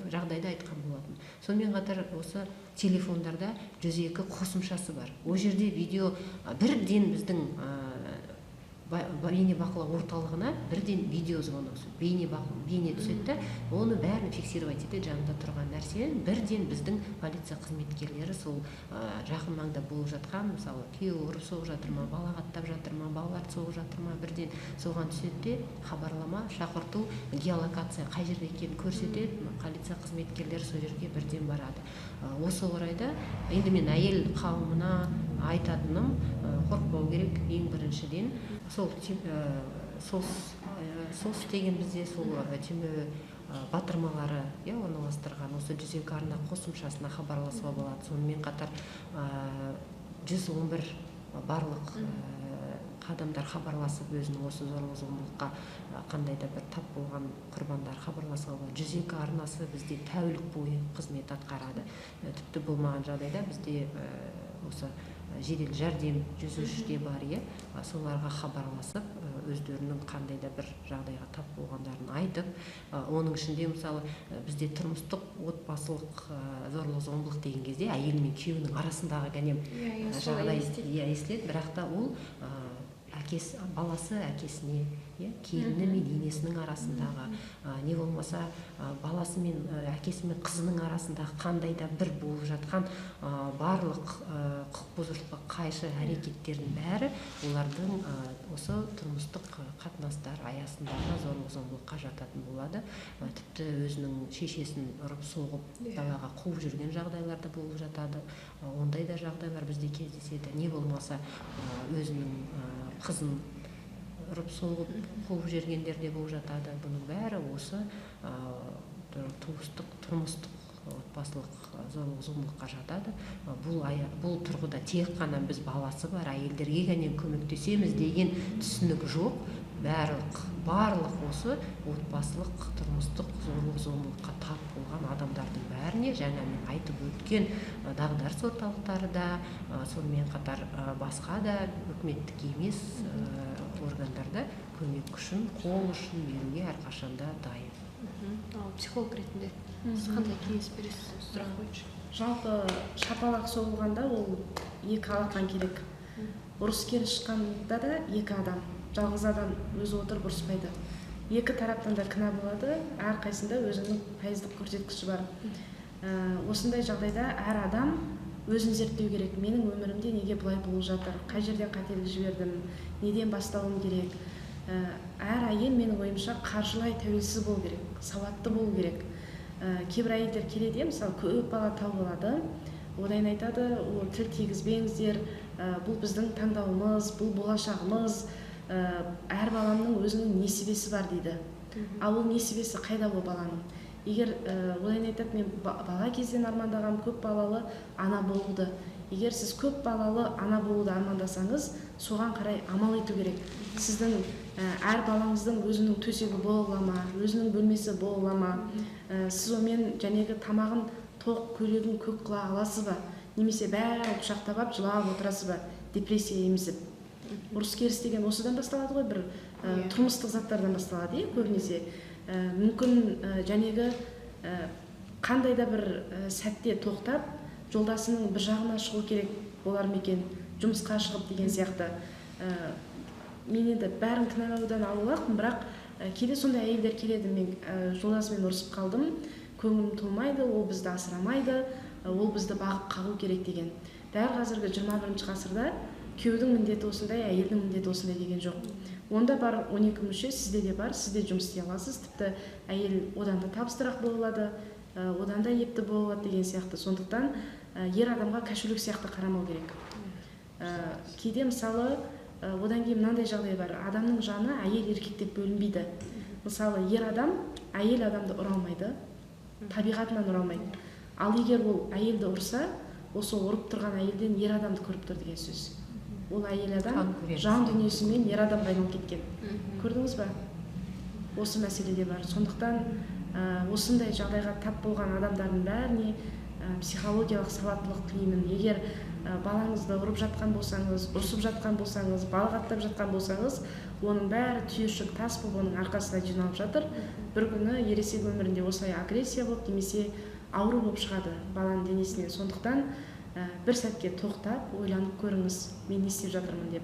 жағдайды айтқан болатын. Сонымен қатар осы телефондарда 102 қосымшасы бар. Ол жерде видео бірден біздің бейнебақылау орталығына бірден видео звонок, бейне түседі де, оны бәрін фиксировать етеді, жанында тұрған нәрсені бірден біздің полиция қызметкерлері сол жақын маңда болып жатқан, мысалы, күйеуі ұрып соғып жатыр ма, балағаттап жатыр ма, балаларды соғып жатыр ма, бірден соған түседі де хабарлама, шақырту, геолокация қай жерде екенін көрсетеді, полиция қызметкерлері сол жерге бірден барады. Осы орайда енді мен әйел қауымына айтатыным, қорықпау керек ең біріншіден. Сол СОС деген бізде сол түйме батырмалары орналастырған, осы 102 арна қосымшасына хабарласуға болады. Сонымен қатар 111 барлық адамдар хабарласып, өзінің осы зорлық-зомбылыққа қандай да бір тап болған құрбандар хабарласуға болады. 102 арнасы бізде тәулік бойы қызмет атқарады. Тіпті болмаған жағдайда бізде осы жедел жәрдем 103-те бар, иә, соларға хабарласып, өздерінің қандай да бір жағдайға тап болғандарын айтып, оның ішінде мысалы бізде тұрмыстық, отбасылық зорлық-зомбылық деген кезде әйел мен күйеуінің арасындағы кәне жағдай естіледі, бірақ та ол әкесі, баласы әкесіне, келіні мен енесінің арасындағы, не болмаса баласы мен әкесі мен қызының арасындағы қандай да бір болып жатқан барлық құқық бұзушылыққа қайшы әрекеттердің бәрі олардың осы тұрмыстық қатынастар аясындағы зорлық-зомбылыққа жататын болады. Тіпті өзінің шешесін ұрып соғып далаға қуып жүрген жағдайлар да болып жатады. Ондай да жағдайлар бізде кездеседі. Не болмаса өзінің қызын ұрып соғып қуып жібергендер де болып жатады. Бұның бәрі осы туыстық, тұрмыстық, отбасылық зорлық-зомбылыққа жатады. Бұл тұрғыда тек қана біз баласы бар әйелдерге ғана көмектесеміз деген түсінік жоқ. Барлық осы отбасылық, тұрмыстық зорлық-зомбылыққа тап болған адамдардың бәріне, жаңа мен айтып өткен дағдарыс орталықтары да, сонымен қатар басқа да үкіметтік емес органдарда көмек үшін, қол ұшын беруге әрқашанда дайын. Ал психолог ретінде сіз қандай кеңес бересіз сұрақ бойынша? Жалпы шапалақ соғылғанда ол екі алақан керек. Ұрыс керіс шыққанда да екі адам, жалғыз адам өзі отырып ұрыспайды. Екі тараптан да кінә болады, әрқайсында өзінің пайыздық көрсеткіші бар. Осындай жағдайда әр адам өзін зерттеу керек. Менің өмірімде неге бұлай болып жатыр, қай жерден қателік жібердім, неден бастауым керек. Әр әйел, менің ойымша, қаржылай тәуелсіз болу керек, сауатты болу керек. Кейбір әйелдер келеді, мысалы, көп бала тауып алады, одан айтады, ол тіл тигізбеңіздер, бұл біздің таңдауымыз, бұл болашағымыз, әр баламның өзінің несібесі бар дейді. Ал ол несібесі қайда ол баланың? Егер одан айтады, мен бала кезден армандағам көп балалы ана болуды. Егер сіз көп балалы ана болуды армандасаңыз, соған қарай амал ету керек. Сіздің әр балаңыздың өзінің төсегі бола ма, өзінің бөлмесі бола ма, сіз онымен жәнегі тамағын тоқ, көйлегін көк қыла аласыз ба, немесе бәрін құшақтап алып жылап отырасыз ба, депрессия емізіп. Ұрыс керіс деген осыдан басталады ғой, бір тұрмыстық заттардан басталады, көбінесе. Мүмкін жәнегі қандай да бір сәтте тоқтап, жолдасының бір жағына шығу керек болар ма екен, жұмысқа шығып деген сияқты. Мен енді бәрін кінәлаудан аулақпын, бірақ кейде сондай әйелдер келеді, мен жолдасыммен ұрысып қалдым, көңілім толмайды, ол бізді асырамайды, ол бізді бағып қағу керек деген. Дәл қазіргі 21 ғасырда күйеудің міндеті осындай, әйелдің міндеті осындай деген жоқ. Онда бар 12 мүше, сізде де бар, сіз де жұмыс істей аласыз, тіпті әйел одан да табыстырақ бола алады, одан да епті бола алады деген сияқты. Сондықтан ер адамға кошелек сияқты қарамау керек. Кейде мысалы, одан кейін мынандай жағдай бар, адамның жаны әйел еркек деп бөлінбейді. Мысалы, ер адам әйел адамды ұра алмайды, табиғатынан ұра алмайды. Ал егер ол әйелді ұрса, осы ұрып тұрған әйелден ер адамды көріп тұр деген сөз. Ол әйел адам жан дүниесімен ер адамға айналып кеткен. Көрдіңіз ба? Осы мәселе де бар. Сондықтан осындай жағдайға тап болған адамдардың бәріне психологиялық сауаттылық тілеймін. Егер балаңызды ұрып жатқан болсаңыз, ұрсып жатқан болсаңыз, балағаттап жатқан болсаңыз, оның бәрі түйіршік тас болып оның арқасына жиналып жатыр. Бір күні ересек өмірінде осылай агрессия болып, немесе ауру болып шығады баланың денесінен. Сондықтан бір сәтке тоқтап, ойланып көріңіз, мен не істеп жатырмын деп.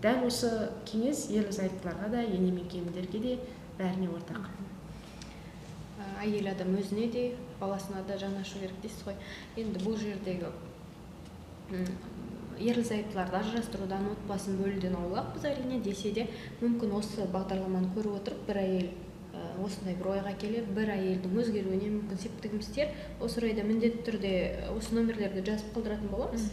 Дәл осы кеңес ерлі-зайыптыларға да, ене мен келіндерге де бәріне ортақ. Әйел адам өзіне де, баласына да жаны ашу керек дейсіз ғой. Енді бұл жердегі ерлі-зайыптыларды ажырастырудан, отбасын бөлуден аулақпыз әрине, десе де мүмкін осы бағдарламаны көріп отырып бір әйел осындай бір ойға келер, бір әйелдің өзгеруіне мүмкін септігіміз тиер. Осы орайда міндетті түрде осы нөмірлерді жазып қалдыратын боламыз.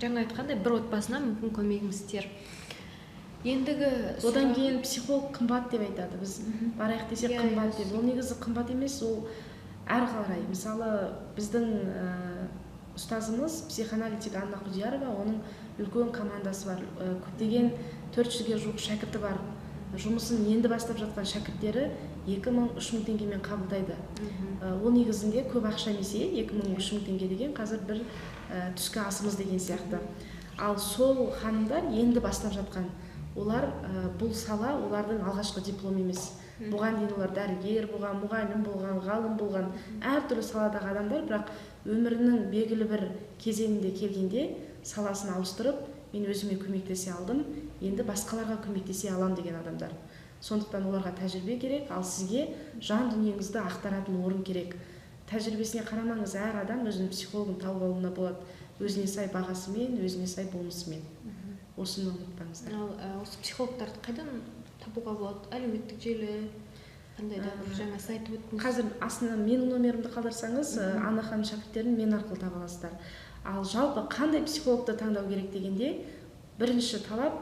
Жаңа айтқандай, бір отбасына мүмкін көмегіміз тиер. Ендігі одан кейін психолог қымбат деп айтады. Біз барайық десек қымбат деп. Ол негізі қымбат емес, ол әр қарай. Мысалы, біздің Ұстазымыз психоаналитик Анна Құдиярова, оның үлкен командасы бар, көптеген 400-ге жуық шәкірті бар. Жұмысын енді бастап жатқан шәкірттері 2000-3000 теңгемен қабылдайды. Ол негізінде көп ақша емес, 2000-3000 теңге деген қазір бір түскі асымыз деген сияқты. Ал сол ханымдар енді бастап жатқан, олар бұл сала олардың алғашқы дипломы емес. Бұған дейін олар дәрігер болған, мұғалім болған, ғалым болған, әртүрлі саладағы адамдар, бірақ өмірінің белгілі бір кезеңінде келгенде саласын ауыстырып, мен өзіме көмектесе алдым, енді басқаларға көмектесе алам деген адамдар. Сондықтан оларға тәжірибе керек, ал сізге жан дүниеңізді ақтаратын орын керек. Тәжірибесіне қарамаңыз, әр адам өзінің психологын тауып алуына болады, өзіне сай бағасымен, өзіне сай болмысымен. Осыны ұмытпаңыздар. Ал осы психологтарды қайдан табуға болады? Әлеуметтік желі, қандай да бір жаңа сайт өттіңіз? Қазір астына менің номерімді қалдырсаңыз, Анна ханым шәкірттерін мен арқылы таба аласыздар. Ал жалпы қандай психологты таңдау керек дегенде, бірінші талап,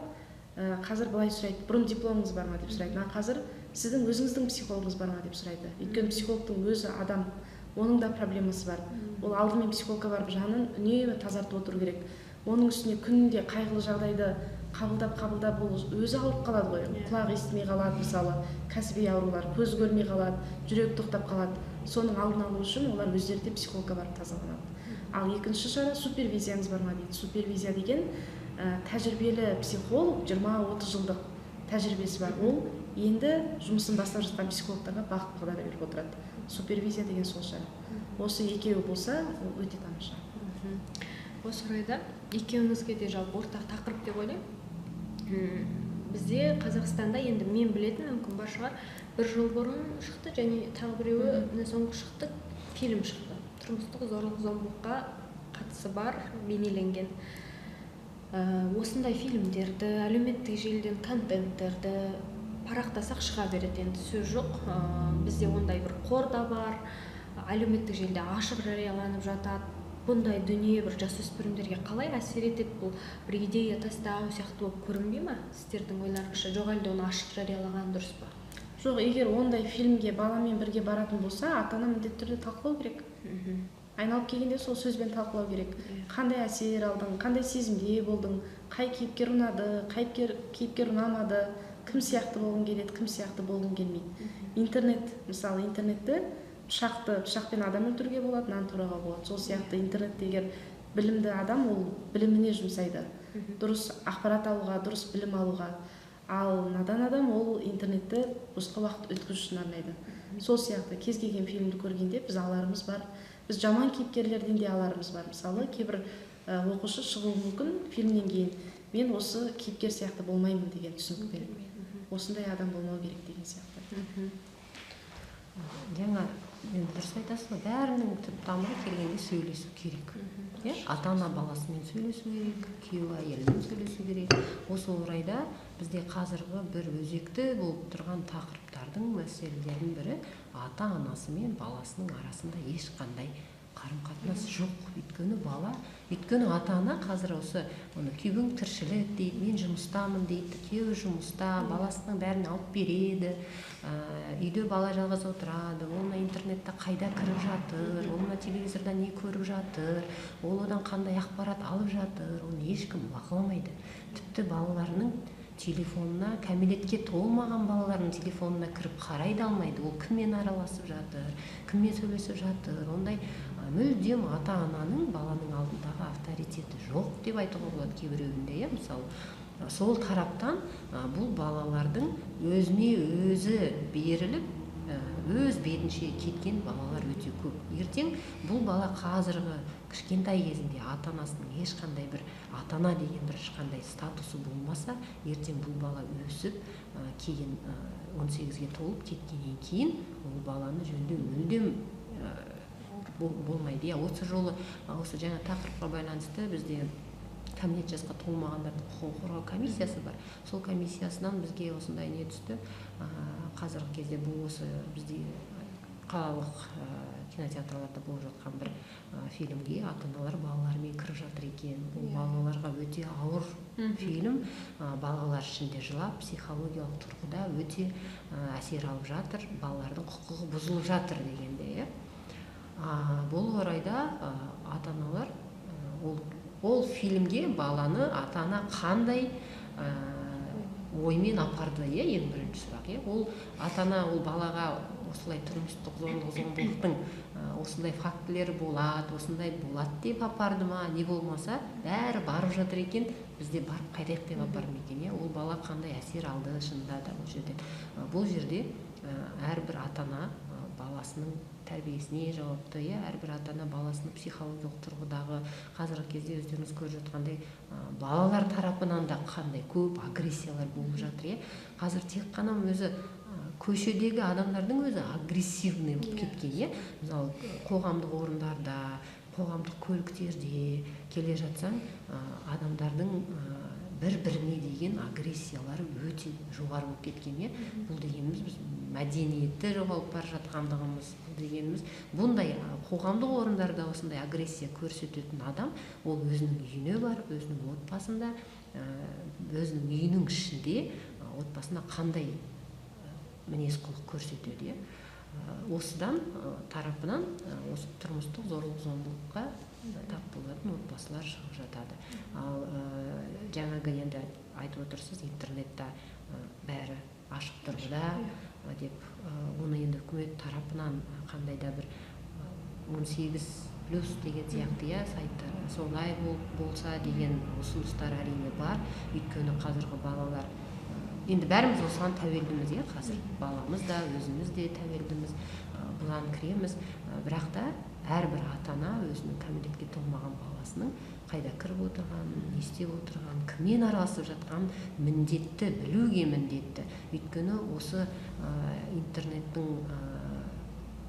қазір былай сұрайды, бұрын дипломыңыз бар ма деп сұрайды. Ал қазір сіздің өзіңіздің психологыңыз бар ма деп сұрайды. Өйткені психологтың өзі адам, оның да проблемасы бар. Ол алдымен психологқа барып жанын үнемі тазартып отыру керек. Оның үстіне күнде қайғылы жағдайды қабылдап ол өзі ауырып қалады ғой. Құлағы естімей қалады, мысалы, кәсіби аурулар, көзі көрмей қалады, жүрегі тоқтап қалады. Соның алдын алу үшін олар өздері де психологқа барып тазаланады. Ал екінші шара, супервизияңыз бар ма дейді. Супервизия деген тәжірибелі психолог, 20-30 жылдық тәжірибесі бар. Ол енді жұмысын бастап жатқан психологтарға бағыт бағдар беріп отырады. Супервизия деген сол шара. Осы екеуі болса, ол өте тамаша. Осы орайда екеуіңізге де жалпы ортақ тақырып деп ойлаймын. Бізде Қазақстанда енді мен білетін, мүмкін бар шығар, бір жыл бұрын шықты және тағы біреуі соңғы шықты, фильм шықты. Тұрмыстық зорлық зомбылыққа қатысы бар, бейнеленген. Осындай фильмдерді, әлеуметтік желіден контенттерді парақтасақ шыға береді, енді сөз жоқ. Бізде ондай бір қор да бар, әлеуметтік желіде ашық жарияланып жатады. Бұндай дүние бір жасөспірімдерге қалай әсер етеді? Бұл бір идея тастау сияқты болып көрінбей ма сіздердің ойларыңызша? Жоқ әлде оны ашық жариялаған дұрыс па? Жоқ, егер ондай фильмге баламен бірге баратын болса, ата-ана міндетті түрде талқылау керек. Айналып келгенде сол сөзбен талқылау керек. Қандай әсер алдың, қандай сезімде болдың, қай кейіпкер ұнады, қай кейіпкер ұнамады, кім сияқты болғың келеді, кім сияқты болғың келмейді. Интернет, мысалы, интернетті пышақпен адам өлтіруге болады, нан турауға болады. Сол сияқты интернетте егер білімді адам, ол біліміне жұмсайды. Дұрыс ақпарат алуға, дұрыс білім алуға. Ал надан адам ол интернетті босқа уақыт өткізу үшін арнайды. Сол сияқты кез келген фильмді көргенде біз аларымыз бар. Біз жаман кейіпкерлерден де аларымыз бар. Мысалы, кейбір оқушы шығуы мүмкін фильмнен кейін мен осы кейіпкер сияқты болмаймын деген түсінікпен. Осындай адам болмау керек деген сияқты. Жаңа енді дұрыс айтасыз ғой, бәрінің түп тамыры келгенде сөйлесу керек. Ата-ана баласымен сөйлесу керек, күйеу әйелімен сөйлесу керек. Осы орайда бізде қазіргі бір өзекті болып тұрған тақырыптардың мәселелерінің бірі ата-анасы мен баласының арасында ешқандай қарым-қатынас жоқ. Өйткені бала, өйткені ата-ана қазір осы оны күйеуің тіршілік дейді, мен жұмыстамын дейді, күйеуі жұмыста, баласының бәрін алып береді, үйде бала жалғыз отырады, ол мына интернетте қайда кіріп жатыр, ол мына телевизорда не көріп жатыр, ол одан қандай ақпарат алып жатыр, оны ешкім бақыламайды. Тіпті балаларының телефонына, кәмелетке толмаған балаларының телефонына кіріп қарай да алмайды. Ол кіммен араласып жатыр, кіммен сөйлесіп жатыр. Ондай мүлдем ата-ананың баланың алдындағы авторитеті жоқ деп айтуға болады кейбіреуінде, иә, мысалы. Сол тараптан бұл балалардың өзіне өзі беріліп, өз бетінше кеткен балалар өте көп. Ертең бұл бала қазіргі кішкентай кезінде ата-анасының ешқандай бір ата-ана деген бір ешқандай статусы болмаса, ертең бұл бала өсіп, кейін 18-ге толып кеткеннен кейін ол баланы жөндеу мүлдем болмайды. Иә, осы жолы осы жаңа тақырыпқа байланысты бізде кәмелет жасқа толмағандардың құқығын қорғау комиссиясы бар. Сол комиссиясынан бізге осындай не түсті. Қазіргі кезде бұл осы бізде қалалық кинотеатрларда болып жатқан бір фильмге ата-аналар балаларымен кіріп жатыр екен. Бұл балаларға өте ауыр фильм. Балалар ішінде жылап, психологиялық тұрғыда өте әсер алып жатыр. Балалардың құқығы бұзылып жатыр дегенде, иә. Бұл орайда ата-аналар Ол фильмге баланы ата-ана қандай оймен апарды, иә, ең бірінші сұрақ, иә. Ол ата-ана ол балаға осылай тұрмыстық зорлық зомбылықтың осындай фактілері болады, осындай болады деп апарды ма, не болмаса бәрі барып жатыр екен, бізде барып қайтайық деп апарды ма екен, иә. Ол бала қандай әсер алды шынында да бұл жерде. Бұл жерде әрбір ата-ана баласының тәрбиесіне жауапты, иә, әрбір ата-ана баласының психологиялық тұрғыдағы қазіргі кезде өздеріңіз көріп жатқандай балалар тарапынан да қандай көп агрессиялар болып жатыр, иә. Қазір тек қана өзі көшедегі адамдардың өзі агрессивный болып кеткен, иә. Мысалы, қоғамдық орындарда, қоғамдық көліктерде келе жатсаң, адамдардың бір-біріне деген агрессиялары өте жоғары болып кеткен, иә. Бұл дегеніміз біз мәдениетті жоғалып бара жатқандығымыз, бұл дегеніміз бұндай қоғамдық орындарда осындай агрессия көрсететін адам ол өзінің үйіне барып, өзінің отбасында, өзінің үйінің ішінде отбасына қандай мінез құлық көрсетеді, иә. Осыдан тарапынан осы тұрмыстық зорлық зомбылыққа тап болатын отбасылар шығып жатады. Ал жаңағы енді айтып отырсыз, интернетта бәрі ашық тұрғыда деп, оны енді үкімет тарапынан қандай да бір 18+ деген сияқты, иә, сайттар солай болса деген ұсыныстар әрине бар. Өйткені қазіргі балалар енді бәріміз осыған тәуелдіміз, иә, қазір баламыз да, өзіміз де тәуелдіміз, бұған кіреміз, бірақ та әрбір ата-ана өзінің кәмелетке толмаған баласының қайда кіріп отырғанын, не істеп отырғанын, кіммен араласып жатқанын міндетті, білуге міндетті. Өйткені осы интернеттің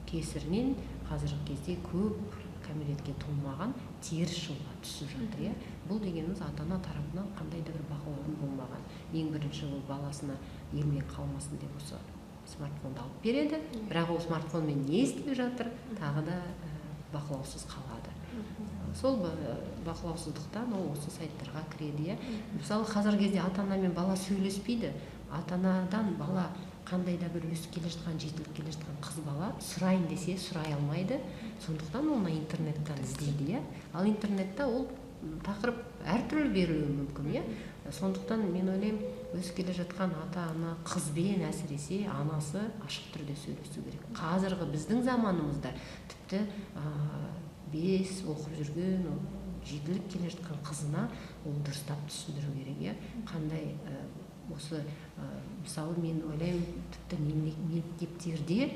кесірінен қазіргі кезде көп кәмелетке толмаған теріс жолға түсіп жатыр, иә. Бұл дегеніміз ата-ана тарапынан қандай да бір бақылаудың болмаған. Ең бірінші ол баласына елмен қалмасын деп осы смартфонды алып береді, бірақ ол смартфонмен не істеп жатыр, тағы да бақылаусыз қалады. Сол бақылаусыздықтан ол осы сайттарға кіреді, иә. Мысалы, қазіргі кезде ата-ана мен бала сөйлеспейді. Ата-анадан бала қандай да бір өсіп келе жатқан, жетіліп келе жатқан қыз бала сұрайын десе сұрай алмайды. Сондықтан оны интернеттен іздейді, иә. Ал интернетте ол тақырып әртүрлі берілуі мүмкін, иә. Сондықтан мен ойлаймын, өсіп келе жатқан ата-ана қызбен әсіресе анасы ашық түрде сөйлесу керек. Қазіргі біздің заманымызда тіпті 5 оқып жүрген, жетіліп келе жатқан қызына ол дұрыстап түсіндіру керек, иә. Қандай осы мысалы мен ойлаймын, тіпті мектептерде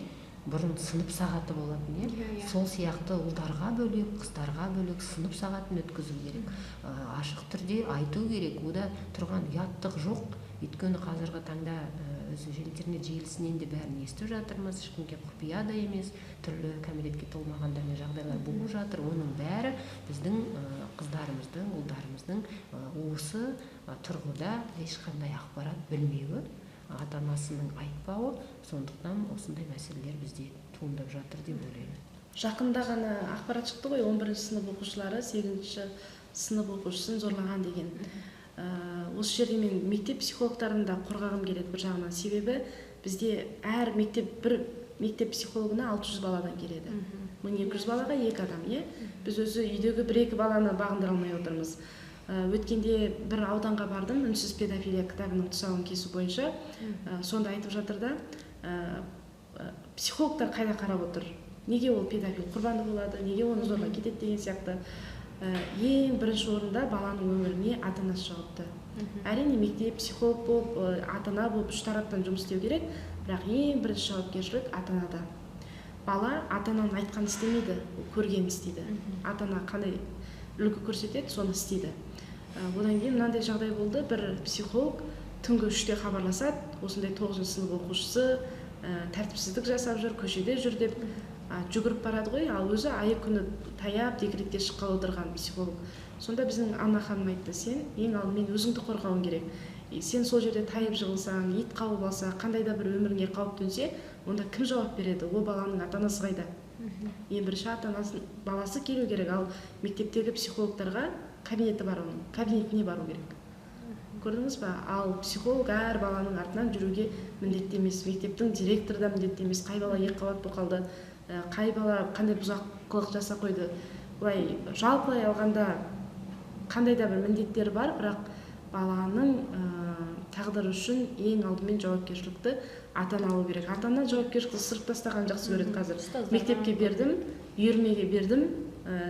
бұрын сынып сағаты болатын, иә. Сол сияқты ұлдарға бөлек, қыздарға бөлек сынып сағатын өткізу керек. Ашық түрде айту керек, ода тұрған ұяттық жоқ. Өйткені қазіргі таңда өзі интернет желісінен де бәрін естіп жатырмыз, ешкімге құпия да емес, түрлі кәмелетке толмағандармен жағдайлар болып жатыр. Оның бәрі біздің қыздарымыздың, ұлдарымыздың осы тұрғыда ешқандай ақпарат білмеуі, ата-анасының айтпауы, сондықтан осындай мәселелер бізде туындап жатыр деп ойлаймын. Жақында ғана ақпарат шықты ғой, 11 сынып оқушылары 8 сынып оқушысын зорлаған деген. Осы жерде мен мектеп психологтарын да қорғағым келеді бір жағынан. Себебі бізде әр мектеп, бір мектеп психологына 600 баладан келеді. 1200 балаға 2 адам, иә? Біз өзі үйдегі 1-2 баланы бағындыра алмай отырмыз. Өткенде бір ауданға бардым, үнсіз педофилия кітабының тұсауын кесу бойынша. Сонда айтып жатыр да, психологтар қайда қарап отыр? Неге ол педофил құрбаны болады, неге оны зорға кетеді деген сияқты. Ең бірінші орында баланың өміріне ата-анасы жауапты. Әрине мектеп, психолог болып, ата-ана болып үш тараптан жұмыс істеу керек, бірақ ең бірінші жауапкершілік ата-анада. Бала ата-ананың айтқанын істемейді, көргенін істейді. Ата-ана қандай үлгі көрсетеді, соны істейді. Одан кейін мынандай жағдай болды, бір психолог түнгі 3-те хабарласады, осындай 9 сынып оқушысы тәртіпсіздік жасап жүр, көшеде жүр деп жүгіріп барады ғой, ал өзі айы күні таяп декретке шыққалы отырған психолог. Сонда біздің Анна ханым айтты, сен ең алдымен өзіңді қорғауың керек. Сен сол жерде тайып жығылсаң, ит қауып алса, қандай да бір өміріңе қауіп төнсе, онда кім жауап береді? Ол баланың ата-анасы қайда? Ең бірінші ата-анасын баласы келу керек, ал мектептегі психологтарға кабинеті бар, оның кабинетіне бару керек. Көрдіңіз ба? Ал психолог әр баланың артынан жүруге міндетті емес, мектептің директоры да міндетті емес, қай бала екі қабат болып қалды, қай бала қандай бұзақылық жаса қойды. Былай жалпылай алғанда Қандай да бір міндеттері бар, бірақ баланың тағдыры үшін ең алдымен жауапкершілікті ата-ана алу керек. Ата-ана жауапкершілікті ысырып тастағанды жақсы көреді қазір. Мектепке бердім, үйірмеге бердім,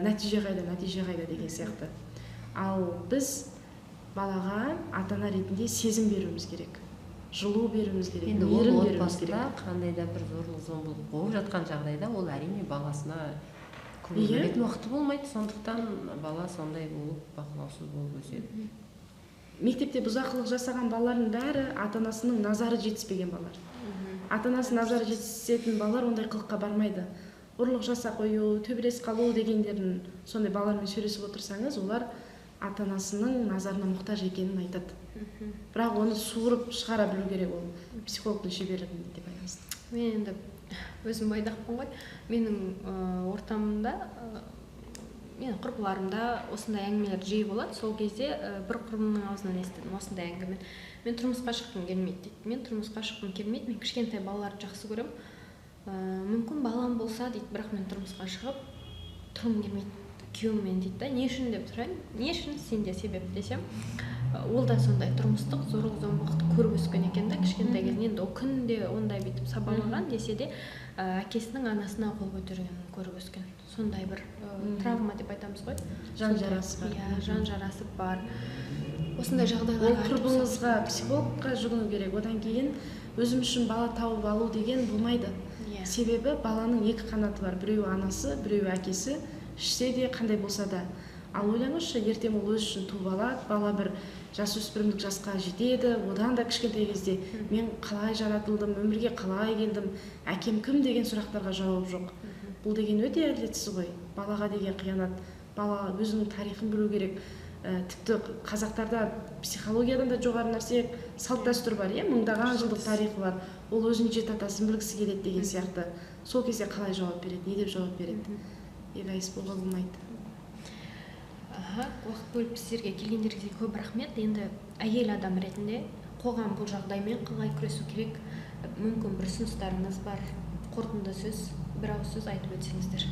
нәтиже қайда, нәтиже қайда деген сияқты. Ал біз балаға ата-ана ретінде сезім беруіміз керек, жылу беруіміз керек, мейірім беруіміз керек. Енді ол отбасыда қандай да бір зорлық зомбылық болып жатқан жағдайда ол әрине баласына көңіл бөлетін уақыты болмайды, сондықтан бала сондай болып бақылаусыз болып өседі. Мектепте бұзақылық жасаған балалардың бәрі ата-анасының назары жетіспеген балалар. Ата-анасының назары жетісетін балалар ондай қылыққа бармайды. Ұрлық жаса қою, төбелес қалу дегендерін сондай балалармен сөйлесіп отырсаңыз, олар ата-анасының назарына мұқтаж екенін айтады. Бірақ оны суырып шығара білу керек, ол психологтың шеберлігіне де байланысты. Мен енді өзім бойдақпын ғой. Менің ортамда, мен құрбыларымда осындай әңгімелер жиі болады. Сол кезде бір құрбымның аузынан естідім осындай әңгіме. Мен тұрмысқа шыққым келмейді дейді. Мен тұрмысқа шыққым келмейді, мен кішкентай балаларды жақсы көремін. Мүмкін балам болса дейді, бірақ мен тұрмысқа шығып тұрғым келмейді күйеуіммен дейді да. Не үшін деп сұраймын. Не үшін сенде себеп десем, ол да сондай тұрмыстық зорлық-зомбылықты көріп өскен екен да кішкентай кезінен. Енді ол күнде ондай бүйтіп сабалаған десе де, әкесінің анасына қол көтергенін көріп өскен. Сондай бір травма деп айтамыз ғой. Жан жарасы бар. Иә, жан жарасы бар. Осындай жағдайлар. Ол құрбыңызға, психологқа жүгіну керек. Одан кейін өзім үшін бала тауып алу деген болмайды. Себебі баланың екі қанаты бар. Біреуі анасы, біреуі әкесі. Ішсе де қандай болса да. Ал ойлаңызшы, ертең ол өз үшін туып алады, бала бір жасөспірімдік жасқа жетеді, одан да кішкентай кезде мен қалай жаратылдым, өмірге қалай келдім, әкем кім деген сұрақтарға жауап жоқ. Бұл деген өте әділетсіз ғой. Балаға деген қиянат. Бала өзінің тарихын білу керек. Тіпті қазақтарда психологиядан да жоғары нәрсе салт дәстүр бар, мыңдаған жылдық тарихы бар. Ол өзінің жеті атасын білгісі келеді деген сияқты. Сол кезде қалай жауап береді, не деп жауап береді? Эгоист болуға болмайды. Уақыт бөліп сіздерге келгендеріңізге көп рахмет. Енді әйел адам ретінде қоғам бұл жағдаймен қалай күресу керек? Мүмкін бір ұсыныстарыңыз бар, қорытынды сөз, бір ауыз сөз айтып өтсеңіздер.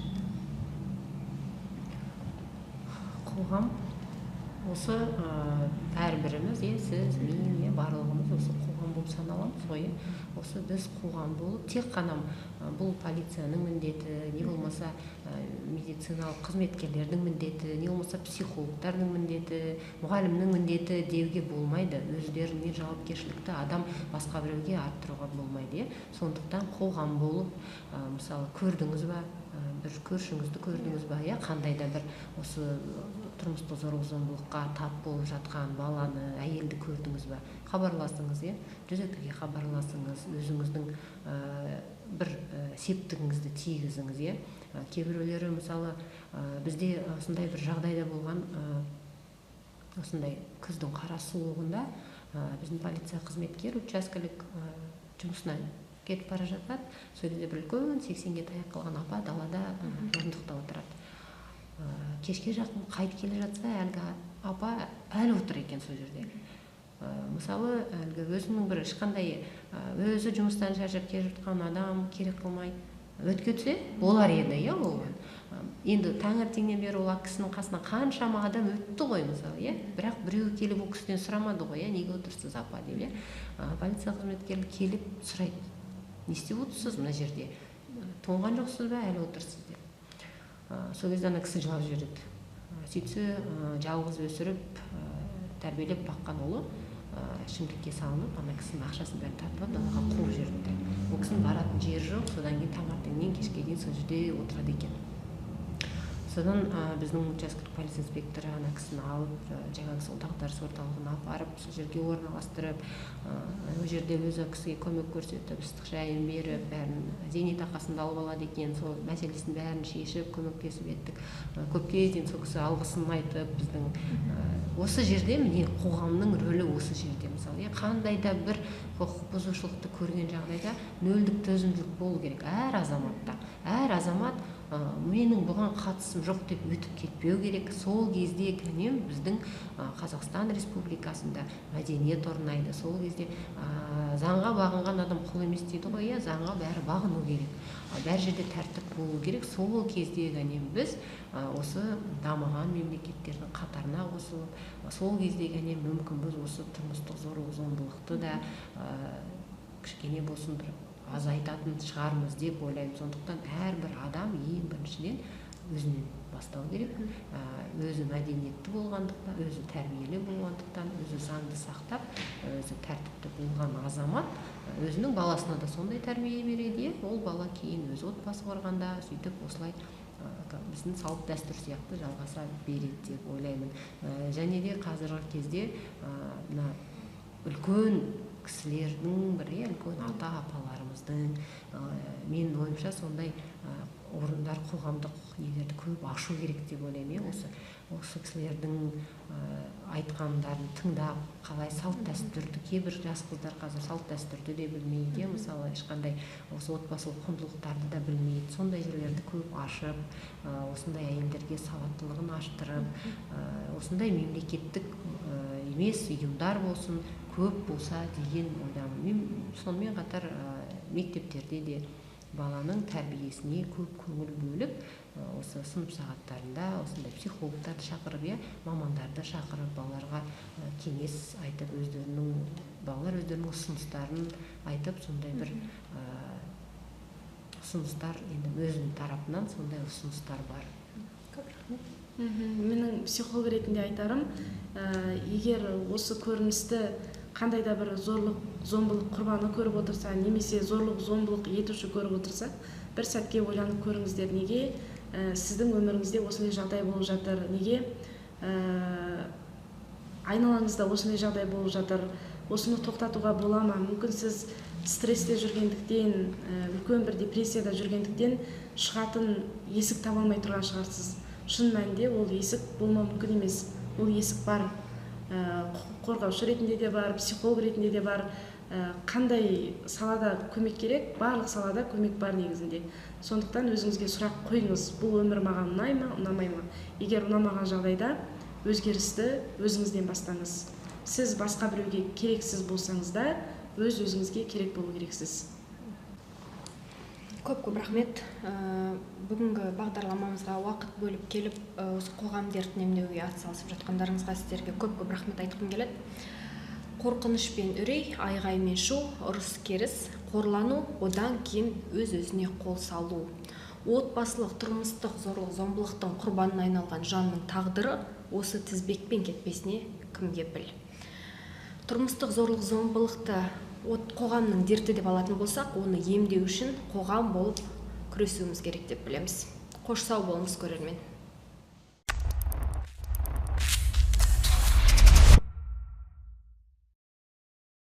Қоғам осы әрбіріміз, сіз, мен, барлығымыз осы қоғам болып саналамыз ғой. Осы біз қоғам болып, тек қана бұл полицияның міндеті, не болмаса медициналық қызметкерлердің міндеті, не болмаса психологтардың міндеті, мұғалімнің міндеті деуге болмайды. Өздеріне жауапкершілікті адам басқа біреуге арттыруға болмайды. Сондықтан қоғам болып, мысалы, көрдіңіз ба, бір көршіңізді көрдіңіз ба, қандай да бір осы тұрмыстық зорлық-зомбылыққа тап болып жатқан баланы, әйелді көрдіңіз ба, хабарласыңыз, 102-ге хабарласыңыз, өзіңіздің бір септігіңізді тигізіңіз. Кейбіреулері, мысалы, бізде осындай бір жағдайда болған, осындай күздің қара суығында біздің полиция қызметкері учаскелік жұмысына кетіп бара жатады. Сол кезде бір үлкен 80-ге таяқ қалған апа далада орындықта отырады. Кешке жақын қайтып келе жатса, әлгі апа әлі отыр екен сол жерде. Мысалы, әлгі өзінің бір ешқандай өзі жұмыстан шаршап келе жатқан адам керек қылмай өтке түссе болар еді, ол. Енді таңертеңнен бері ол кісінің қасына қаншама адам өтті ғой, мысалы, бірақ біреу келіп ол кісіден сұрамады ғой, неге отырсыз апа деп, Полиция қызметкері келіп сұрайды: не істеп отырсыз мына жерде, тоңған жоқсыз ба, әлі отырсыз деп. Сол кезде ана кісі жылап жібереді. Сөйтсе, жалғыз өсіріп, тәрбиелеп баққан ұлы ішімдікке салынып, ана кісінің ақшасын бәрін тартып алып, далаға қуып жіберіпті. Ол кісінің баратын жері жоқ, содан кейін таңертеңнен кешке дейін сол жерде отырады екен. Содан біздің учаскелік полиция инспекторы ана кісіні алып, жаңағы сол дағдарыс орталығына апарып, сол жерге орналастырып, ол жерде өзі кісіге көмек көрсетіп, ыстық шайын беріп, бәрін зейнетақысын да алып алады екен, сол мәселесін бәрін шешіп, көмектесіп еттік. Көпке дейін сол кісі алғысын айтып, біздің осы жерде міне қоғамның рөлі осы жерде, мысалы, қандай да бір құқық бұзушылықты көрген жағдайда нөлдік төзімділік болу керек әр азаматта. Әр азамат Менің бұған қатысым жоқ деп өтіп кетпеу керек. Сол кезде кәне біздің Қазақстан Республикасында мәдениет орнайды. Сол кезде заңға бағынған адам құл емес дейді ғой, иә, заңға бәрі бағыну керек, бәр жерде тәртіп болу керек. Сол кезде кәне біз осы дамыған мемлекеттердің қатарына қосылып, сол кезде кәне мүмкін біз осы тұрмыстық зорлық зомбылықты да кішкене болсын бір азайтатын шығармыз деп ойлаймын. Сондықтан әрбір адам ең біріншіден өзінен бастау керек. Өзі мәдениетті болғандықтан, өзі тәрбиелі болғандықтан, өзі заңды сақтап, өзі тәртіпті болған азамат өзінің баласына да сондай тәрбие береді. Ол бала кейін өзі отбасы құрғанда сөйтіп осылай біздің салт дәстүр сияқты жалғаса береді деп ойлаймын. Және де қазіргі кезде мына үлкен кісілердің бір, үлкен ата апаларымыздың, менің ойымша сондай орындар, қоғамдық нелерді көп ашу керек деп ойлаймын. Осы кісілердің айтқандарын тыңдап, қалай салт дәстүрді, кейбір жас қыздар қазір салт дәстүрді де білмейді, мысалы ешқандай осы отбасылық құндылықтарды да білмейді. Сондай жерлерді көп ашып, осындай әйелдерге сауаттылығын аштырып, осындай мемлекеттік емес ұйымдар болсын, көп болса деген ойдамын. Мен сонымен қатар мектептерде де баланың тәрбиесіне көп көңіл бөліп, осы сынып сағаттарында осындай психологтарды шақырып, мамандарды шақырып, балаларға кеңес айтып, балалар өздерінің ұсыныстарын айтып, сондай бір ұсыныстар, енді өзінің тарапынан сондай ұсыныстар бар. Көп рахмет. Менің психолог ретінде айтарым, егер осы көріністі қандай да бір зорлық, зомбылық құрбаны көріп отырса, немесе зорлық, зомбылық етуші көріп отырса, бір сәтке ойланып көріңіздер, неге сіздің өміріңізде осындай жағдай болып жатыр, неге айналаңызда осындай жағдай болып жатыр, осыны тоқтатуға бола ма? Мүмкін сіз стрессте жүргендіктен, үлкен бір депрессияда жүргендіктен шығатын есік таба алмай тұрған шығарсыз. Шын мәнінде ол есік болмауы мүмкін емес, ол есік бар. Құқық қорғаушы ретінде де бар, психолог ретінде де бар. Қандай салада көмек керек, барлық салада көмек бар негізінде. Сондықтан өзіңізге сұрақ қойыңыз, бұл өмір маған ұнай ма, ұнамай ма? Егер ұнамаған жағдайда өзгерісті өзіңізден бастаңыз. Сіз басқа біреуге керексіз болсаңыз да, өз өзіңізге керек болу керексіз. Көп-көп рахмет. Бүгінгі бағдарламамызға уақыт бөліп келіп, осы қоғам дертін емдеуге атсалысып жатқандарыңызға сіздерге көп-көп рахмет айтқым келеді. Қорқыныш пен үрей, айғай мен шу, ұрыс керіс, қорлану, одан кейін өз-өзіне қол салу. Отбасылық, тұрмыстық зорлық, зомбылықтың құрбанына айналған жанның тағдыры осы тізбекпен кетпесіне кім кепіл? Тұрмыстық зорлық, зомбылықты қоғамның дерті деп алатын болсақ, оны емдеу үшін қоғам болып күресуіміз керек деп білеміз. Қош сау болыңыз, көрермен.